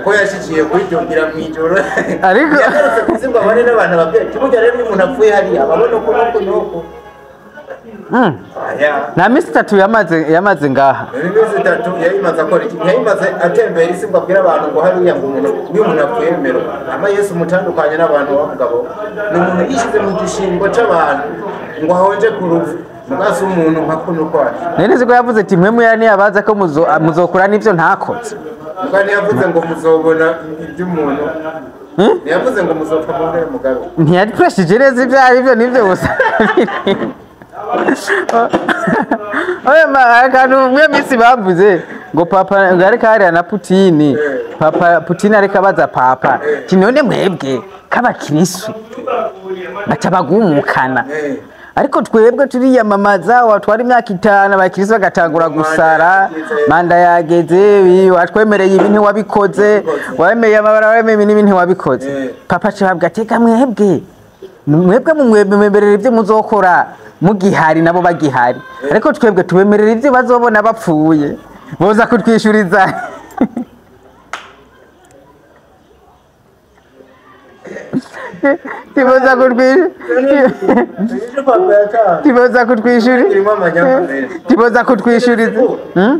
Ko yashikiye kwibyumvira mu ijoro? Yagarutse ku isi ngo abone n'abantu babwira ati: "Burya rero iyo umuntu apfuye hariya ababona uku n'uku n'uku." Aya. Nta minsi 3 yamaze ngaha. Muri minsi 3 yayimaze akora iki? Yayimaze atembera isi ngo abwire abantu ngo hariya ngo umuntu, iyo umuntu apfuye bimero ama. Yesu mutandukanye n'abantu b'abagabo, ni umuntu yishyize mu gishingo c'abantu ngo ahonje ku rupfu, mugasi umuntu nka kuno kwacu. None ko yavuze ati: "Mwe muya ntiyabaza ko muzokora n'ibyo ntakoze." Muga ntiyavuze ngo muzobona iby'umuntu. Ntiyavuze ngo muzopfa mubwire mugabe. Ntiyadufashije neza ibyo ari byo, nibyo gusa. Oya, akantu mwe minsi bavuze ngo papa ngo ariko hariya na Putini, papa Putini ariko abaza papa ati: "None mwebwe k'abakirisu baca bagumukana, ariko twebwe turiyamamaza watwara imyaka 5 abakirisu bagatangura gusara, manda yageze, watwemereye ibi ntiwabikoze, wemeye amabara, wemeye ibi n'ibi ntiwabikoze." Papa acababwira ati: "Eka mwebwe mumwemerera ibyo muzokora mugihari nabo bagihari, ariko twebwe tubemerera ibyo bazobona bapfuye, boza kutwishyuriza." Tiboza kutwishyura. Icyo papa yatanze Tiboza kutwishyura. Irimo amanyanga menshi. Tiboza kutwishyuriza.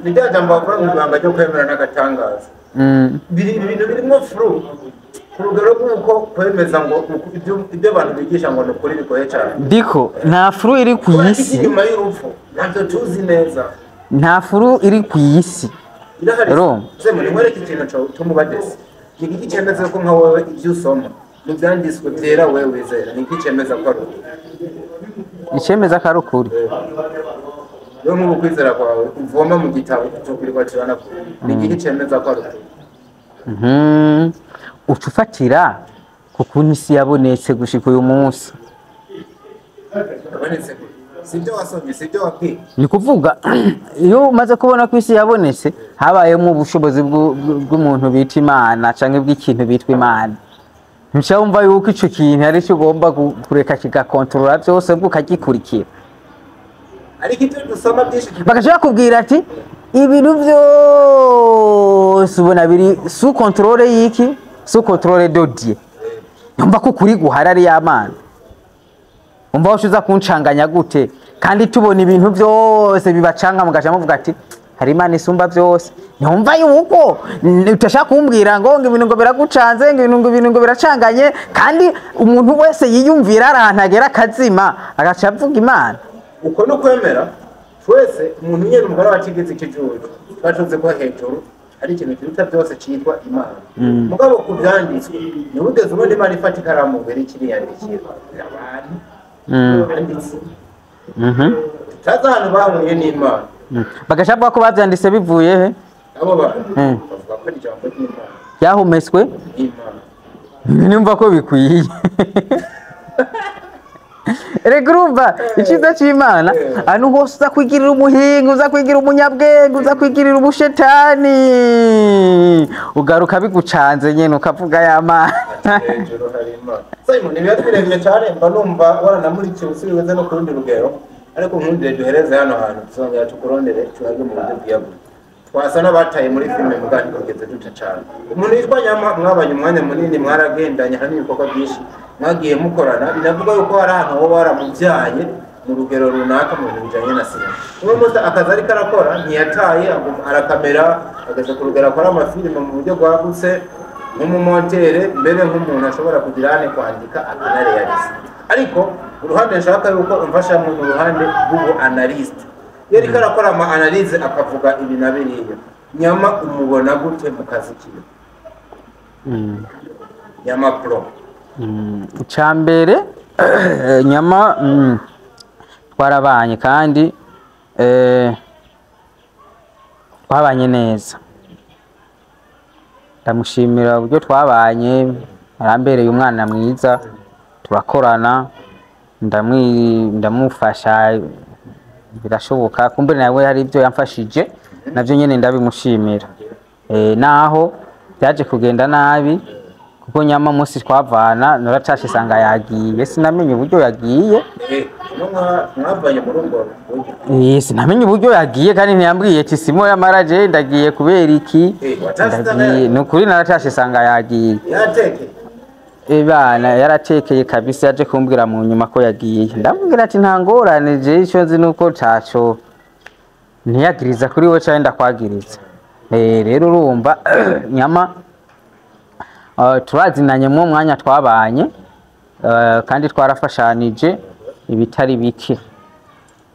Ni rya jambo bavuga mu ibanga ryo kwemera n'agatangaza. Ibintu birimo flou ku rugero rw'uko kwemeza ngo ibyo abantu bigisha ngo ni ukuri bigoye cyane. Diko nta flou iri ku Kubera isi. inyuma y'urupfu ntabyo tuzi neza. Nta flou iri ku isi. Irahari. Roma. Se muri nkwereke ikintu cy'umubadesi, ni iki cyemeza ko nka wowe ibyo usoma mu byanditswe byera wewe wizera, ni iki cyemeza ko ari ukuri? Icemeza ko ari ukuri? Wewe nk'ubu kwizera kwawe uvoma mu gitabo utukwirwa kirana, ni iki cyemeza ko ari ukuri? Uca ufatira ku kuntu isi yabonetse gushika uyu munsi. Yabonetse gute? Si ibyo wasomye, si ibyo wabwiye? Ni kuvuga iyo umaze kubona ko isi yabonetse habayemo ubushobozi bw'umuntu bita Imana canke bw'ikintu bitwa Imana, ntuca wumva yuko ico kintu ari cyo ugomba kureka kigakontorora byose, ubwo ukagikurikira. Ariko ibyo dusoma byinshi Bagaca bakubwira ati: "Ibintu byose ubona biri sous contrôle y'iki? Sous contrôle de Dieu." Numva ko kuri guhara ari y'Amana. Umva ushiza kuncanganya gute kandi tubona ibintu byose bibacanga mugaca muvuga ati hari Imana isumba byose. Ntumva yuko utashaka kumbwira ngo ibintu ngo biragucanze, ngo ibintu ngo biracanganye, kandi umuntu wese yiyumvira ahantu agera akazima agaca avuga Imana. Uko no kwemera twese umuntu nyene umugore wacigeze ikijuju twatuze ko hejuru ari ikintu kiruta byose citwa Imana. Mugabo kuvyanditswe ntiwigeze ubona Imana ifata ikaramu ngo irikiriyandikira abantu banditse. Tutazi ahantu bahuriye n'Imana. Bagaca bavuga ko bavyanditse bivuye he? Abo bantu bavuga ko ari ijambo ry'Imana ryahumetswe n'Imana. Numva ko bikwiye. Erega urumva iciza c'Imana ahantu hose uza kwigirira umuhinga, uza kwigira umunyabwenge, uza kwigirira ubushetani, ugaruka bigucanze nyene ukavuga ya Mana. Hejuru hari Imana. Simon, ibiba birebire cyane mba numva waranamurikiye usubize no ku rundi rugero, ariko nkundire duhereze hano hantu tuzongera tukurondere tuhage mu buryo bwiyagura. Twasa n'abataye muri filime mugandi kugeze duca cyane. Umuntu yitwa Nyama mwabanye umwanya munini, mwaragendanye, hari n'ibikorwa byinshi mwagiye mukorana, binavuga yuko hari ahantu wowe waramubyaye mu rugero runaka mu bintu bijanye na sinema. Uno munsi akazi ariko arakora ntiyataye, arakamera ageze ku rugero akora amafilime mu buryo bwagutse nk'umumontere, mbere nk'umuntu ashobora kugira hane kwandika akanareyaliza. Ariko uruhande nshaka yuko umfashamwe mu ruhande rw'ubu analyste. Iyo ariko arakora ama analyse akavuga ibi na biriya, Nyama umubona gute mu kazi kiwe? Nyama Pro. Icambere Nyama twarabanye kandi twabanye neza. Ndamushimira uburyo twabanye, arambereye umwana mwiza, turakorana, ndamufasha birashoboka, kumbe nawe hari ibyo yamfashije navyo nyene ndabimushimira. Naho byaje kugenda nabi kuko Nyama munsi twavana naratashe sanga yagiye, sinamenye uburyo yagiye. Mwavanye muri ubwo buryo? Sinamenye uburyo yagiye kandi ntiyambwiye ati simo yamaraje ndagiye kubera iki. Ndagiye nukuri naratashe sanga yagiye. Yatekeye? Bana yaratekeye kabisa, yaje kumbwira mu nyuma ko yagiye. Ndamubwira ati nta ngorane, je ico nzi nuko taco ntiyagiriza kuri we cyane ndakwagiriza. Rero urumva Nyama turazinanye mu mwanya twabanye, kandi twarafashanije ibitari bike.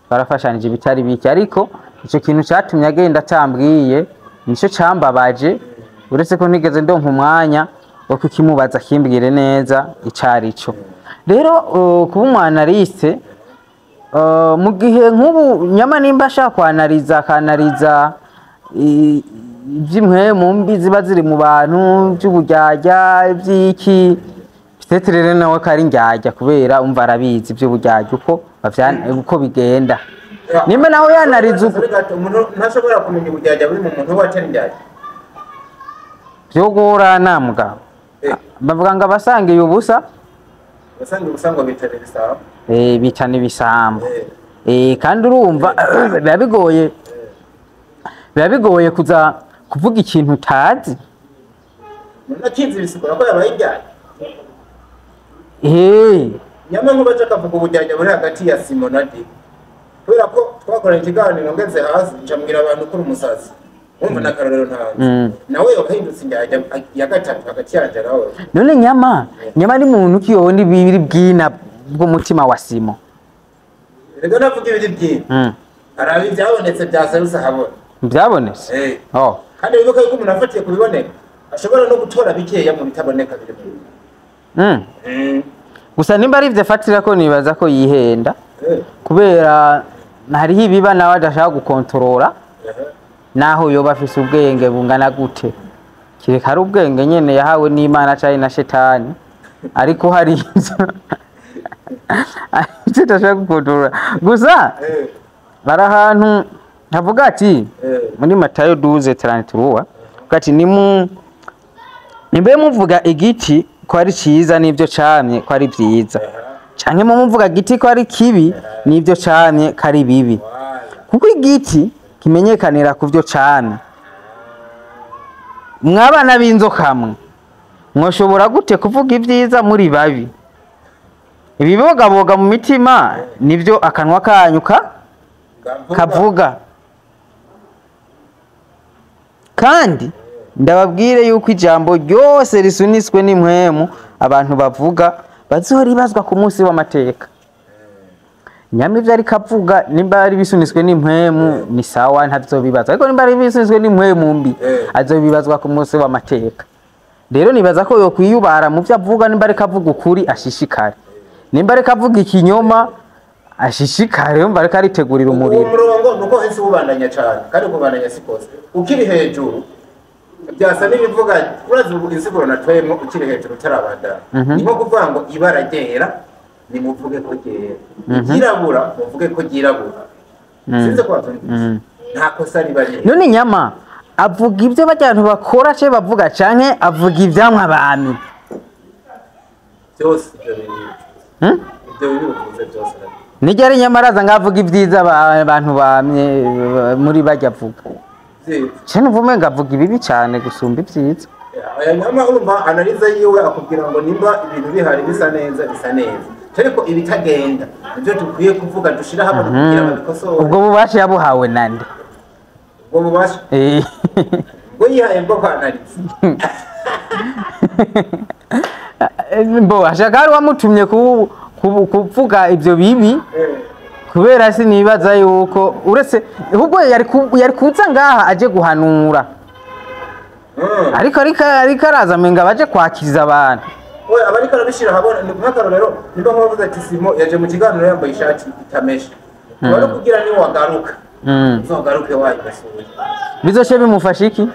Twarafashanije ibitari bike, ariko ico kintu cyatumye agenda atambwiye nico cambabaje, uretse ko ntigeze ndonka umwanya wo kukimubaza kimbwire neza icarico. Rero kuba umwanaliste mu gihe nk'ubu Nyama nimba ashaka kwanariza akanariza iby'impwemu mbi ziba ziri mu bantu, by'uburyarya iby'iki, peut-être rero nawe ko ari indyarya kubera umva arabizi iby'uburyarya uko bigenda. Nimba nawe yanariza uko umuntu ntashobora kumenya uburyarya buri mu muntu we atari indyarya. Vyogorana mugabo. Bavuga ngo abasangiye ubusa, abasangiye ubusa ngo bitana ibisambo. Bitana ibisambo. Kandi urumva biba bigoye. Biba bigoye kuza kuvuga ikintu utazi. Nakizi bisigura ko yabaye indyarya. Nyama nkuba akavuga uburyarya buri hagati ya Simon na Dick. Kubera ko twakoranye ikiganiro ngeze hasi ncambwira abantu ko umusazi. Umva nakarorero ntanze. Nawe yakahindutse indyarya ya gatatu hagati yanje nawe. None Nyama ni muntu ki yondi bibiri bwina bw'umutima wa Simo. Rega navuga ibiri bwina. Arabi byabonetse byaserutse habona. Byabonetse? Oh. Kandi bibuka yuko umuntu afatiye kubiboneka ashobora no gutora bikeya mu bitaboneka biri mu. Gusa nimba ari ivyo fatira ko nibaza ko yihenda. Kubera hariho ibiba nawe adashaka gukontorora. Naho yoba afise ubwenge bungana gute, kireka ari ubwenge nyene yahawe n'Imana canke na shetani, ariko hari ivyo adashaka gukontorora. Gusa bari ahantu havuga ati muri Matayo 12:33 ati nimbe muvuga igiti ko ari ciza n'ivyo camye ko ari vyiza, canke muvuga igiti ko ari kibi n'ivyo camye ko ari bibi, kuko igiti kimenyekanira ku vyo camye. Mwabana b'inzoka mwe, Mwoshobora gute kuvuga ibyiza muri babi? Ibibogaboga mu mitima nibyo akanwa kanyu kavuga. Kandi ndababwire yuko ijambo ryose risuniswe n'impwemu abantu bavuga bazoribazwa ku munsi w'amateka. Nyama ivyo ariko avuga nimba ari bisuniswe n'impwemu ni sawa, ntavyo, ariko nimba ari bisuniswe n'impwemu mbi azobibazwa ku munsi w'amateka. Rero nibaza ko yokwiyubara mu vyo avuga. Nimba ariko avuga ukuri ashishikare, nimba ariko avuga ikinyoma ashishikare, yumva ariko aritegurira Uwo umuriro. murongo nuko hese ubandanya cyane, kandi kubandanya sikose ukiri hejuru byasa n'ibivuga. Urazi ubu insiguro natwemwo ukiri hejuru utarabandanya, ni nko kuvuga ngo ibara ryera nimuvuge ko ryera, iryirabura muvuge ko ryirabura. Sinzi ko wabyumvise, nta kosa riba riri. None Nyama avuga ibyo abantu bakora ce bavuga, canke avuga ivyamwa abantu? Byose ibyo bintu. Hmm? Ibyo bintu bivuze byose nabyo. Nijya ari Nyamara aza ngavuga ibyiza abantu bamye muri bajya avuga. Vyiza. Ce numva umenga avuga ibibi cane gusumba ibyiza. Aya Nyama, urumva analyse yiwe, akubwira ngo nimba ibintu bihari bisa neza, bisa neza, ariko ibitagenda nibyo dukwiye kuvuga, dushira hamwe kugira babikosore. Ubwo bubasha yabuhawe nande? Ubwo bubasha ubwo yihaye bwo kwanaliza. Mbo ashaka hari wamutumye kuvuga ibyo bibi, kubera sinibaza yuko uretse ahubwo yari kuza ngaha aje guhanura, ariko araza amenga baje kwakiriza abantu. We abariko arabishira habona ni nk'akarorero, nimba nk'uwavuze ati Simo yaje mu kiganiro yambaye ishati itameshe, wari kugira ni wagaruka uzogaruke wayibasuye. Bizoce bimufasha iki?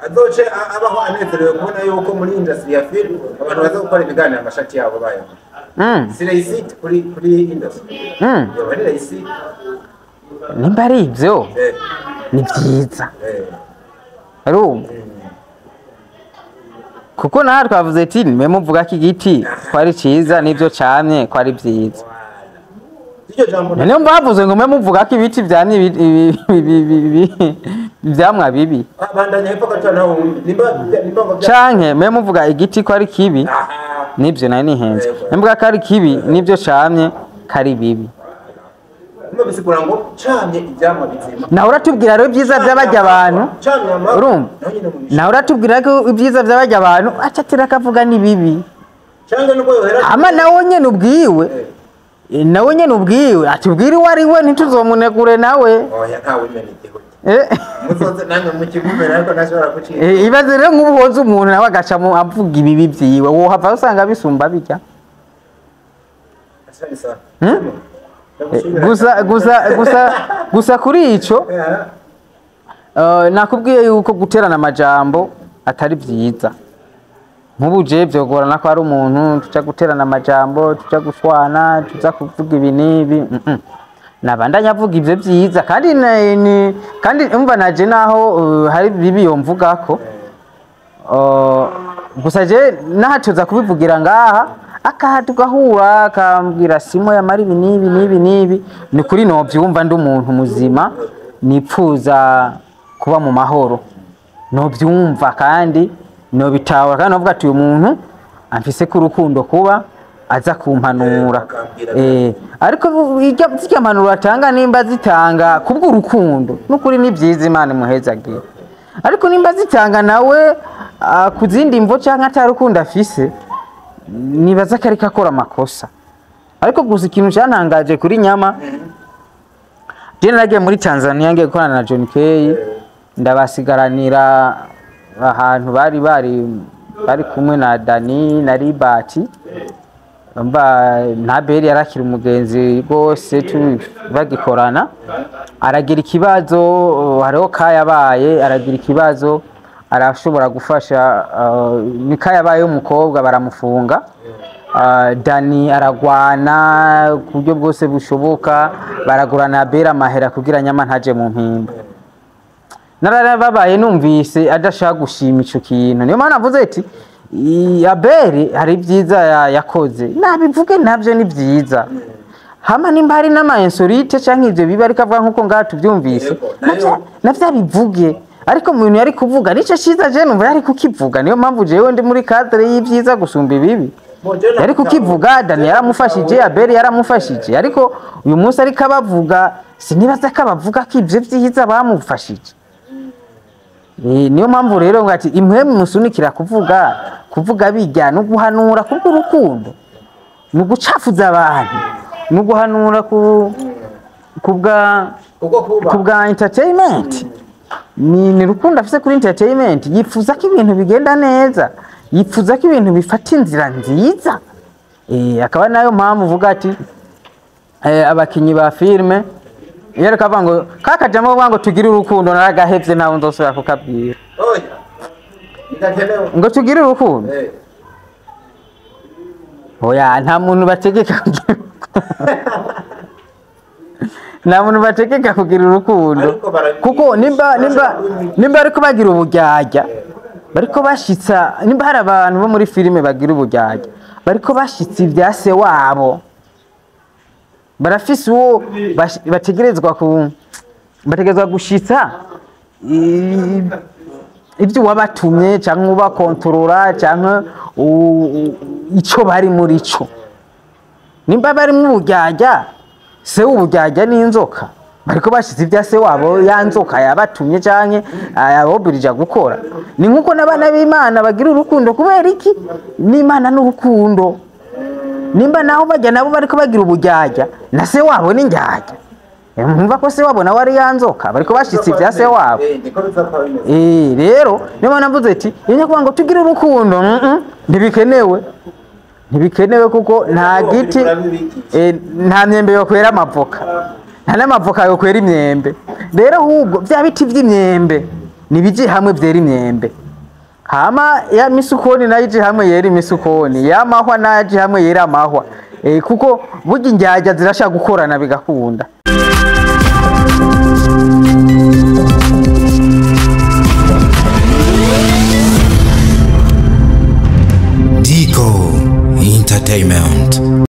Azoce abaho anezerewe kubona yuko muri industry ya film abantu baza gukora ibiganiro amashati yabo bayambaye. Si réussite kuri industry, yoba ari réussite. Nimba ari ibyo ni byiza. Urumva kuko naha twavuze ati mwe muvuga ko igiti ko ari cyiza n'ibyo camye ko ari byiza. Iryo jambo. Niyo bavuze ngo mwe muvuga ko ibiti vyamye ivyamwa bibi. Bandanya hepfo gato naho wumve. Nimba ngo Canke mwe muvuga igiti ko ari kibi. Aha. Nibyo nari nihenze. Yego. Mwe muvuga ko ari kibi n'ibyo camye ko ari bibi. Nimba bisigura ngo camye ivyamwa bizima. Nawe uratubwira rero ibyiza by'abajya abantu. Camye amahoro. Urumva? Naho nyine mu mishinga. Nawe uratubwira ko ibyiza by'abajya abantu aca atera akavuga ni bibi. Canke nuko yohera. Ama nawe nyene ubwiwe, nawe nyene ubwiwe atubwire uwo ari we, ntituzomunegure nawe. Oya, ntawe umena igihugu. Muzoze namwe mukivumera, ariko ntashobora kucika. Ibaze rero nk'ubu hoza umuntu nawe agaca avuga ibibi vyiwe, wohava usanga bisumba bijya. Asante sana. Hmm? Ndagushimira. Gusa kuri ico, nakubwiye yuko guterana amajambo atari vyiza. Nk'ubu je vyogorana ko ari umuntu tuja guterana amajambo, tuja gushwana, tuza kuvuga ibi n'ibi. Nabandanya avuga ivyo vyiza, kandi kandi umva naje naho hari bibi yomvugako. Gusa je nahatuza kubivugira ngaha, akaha tugahura akambwira Simo yamara ibi n'ibi n'ibi n'ibi, ni kuri novyumva. Ndi umuntu muzima nipfuza kuba mu mahoro, novyumva kandi nobitahura, kandi novuga ati uyu muntu amfise ku rukundo kuba aza kumpanura. Akambwira. Ariko zirya mpanuro atanga, nimba zitanga kubw'urukundo n'ukuri ni byiza, Imana imuhezagiye. Ariko nimba zitanga nawe ku zindi mvo canke atarukundo afise, nibaza ko ariko akora amakosa. Ariko gusa ikintu cyantangaje kuri Nyama, je naragiye muri Tanzania ngiye gukorana na John Kay, ndabasigaranira ahantu bari kumwe na Dani na Ribati. Mba nta Beri yarakira umugenzi rwose bagikorana, aragira ikibazo, hariho kayabaye, aragira ikibazo, arashobora gufasha, ni kayabaye w'umukobwa baramufunga. Dani aragwana ku buryo bwose bushoboka, baragurana Beri amahera kugira Nyama ntaje mu mpimba. Narababaye numvise adashaka gushima ico kintu. Niyo mpamvu navuze ati Abeli hari ibyiza yakoze, nabivuge nabyo ni byiza. Hama nimba hari n'ama insolite canke ivyo biba ariko avuga nkuko ngaha tuvyumvise, Yego, nayo- navyo abivuge. Ariko mu bintu yari kuvuga nico ciza, je numva yari kukivuga. Niyo mpamvu jewe ndi muri cadre y'ivyiza gusumba ibibi. Yari kukivuga. Dani yaramufashije, Abeli yaramufashije, ariko uyu munsi ariko abavuga, sinibaza ko abavuga ko ivyo vyiza bamufashije. Niyo mpamvu rero ngo ati impwemu musunikira kuvuga bijya no guhanura kubw'urukundo, ni ugucafuza abantu, ni uguhanura ku kubwa Kubwo kuba kubwa entertainment. Ni rukundo afise kuri entertainment, yifuza ko ibintu bigenda neza, yifuza ko ibintu bifata inzira nziza. Akaba nayo mpamvu uvuga ati abakinyi ba filime iyo ariko avuga ngo kakajambo bavuga ngo tugire urukundo, naragahevye, ntawe nzosubira kukabwira. Oya, bidakenewe. Ngo tugire urukundo. Oya, nta muntu bategeka kugira urukundo. Nta muntu bategeka kugira urukundo. Ariko barabigisha. Kuko nimba Barashobora nimba ariko bagira uburyarya, bariko bashitsa, nimba hari abantu bo muri filime bagira uburyarya, bariko bashitsa ibya se wabo, barafise uwo bategerezwa ku bategerezwa gushitsa ibyo wabatumye cyangwa ubakontorora cyangwa ico bari muri cyo. Nimba bari mu buryarya, se w'uburyarya n'inzoka, bariko bashize ibya se wabo, ya nzoka yabatumye canke yabobirija gukora. Ni nkuko n'abana b'Imana bagira urukundo. Kubera iki? N'Imana n'urukundo. Nimba naho bajya nabo bariko bagira uburyarya, na se wabo ni ndyarya. Mwumva ko se wabo nawe ari ya nzoka, bariko bashitse ibya se wabo. Niko bizakora bimeze. Rero niyo navuze ati iyo kuvuga ngo tugire urukundo, ntibikenewe, ntibikenewe, kuko nta giti nta myembe yokwera amavoka, nta n'amavoka yokwera imyembe. Rero ahubwo bya biti vy'imyembe nibije hamwe vyera imyembe, hama ya misukoni nayo ije hamwe yera imisukoni, ya mahwa nayo aje hamwe yera amahwa. Kuko burya indyarya zirashaka gukorana bigakunda. Dico Entertainment.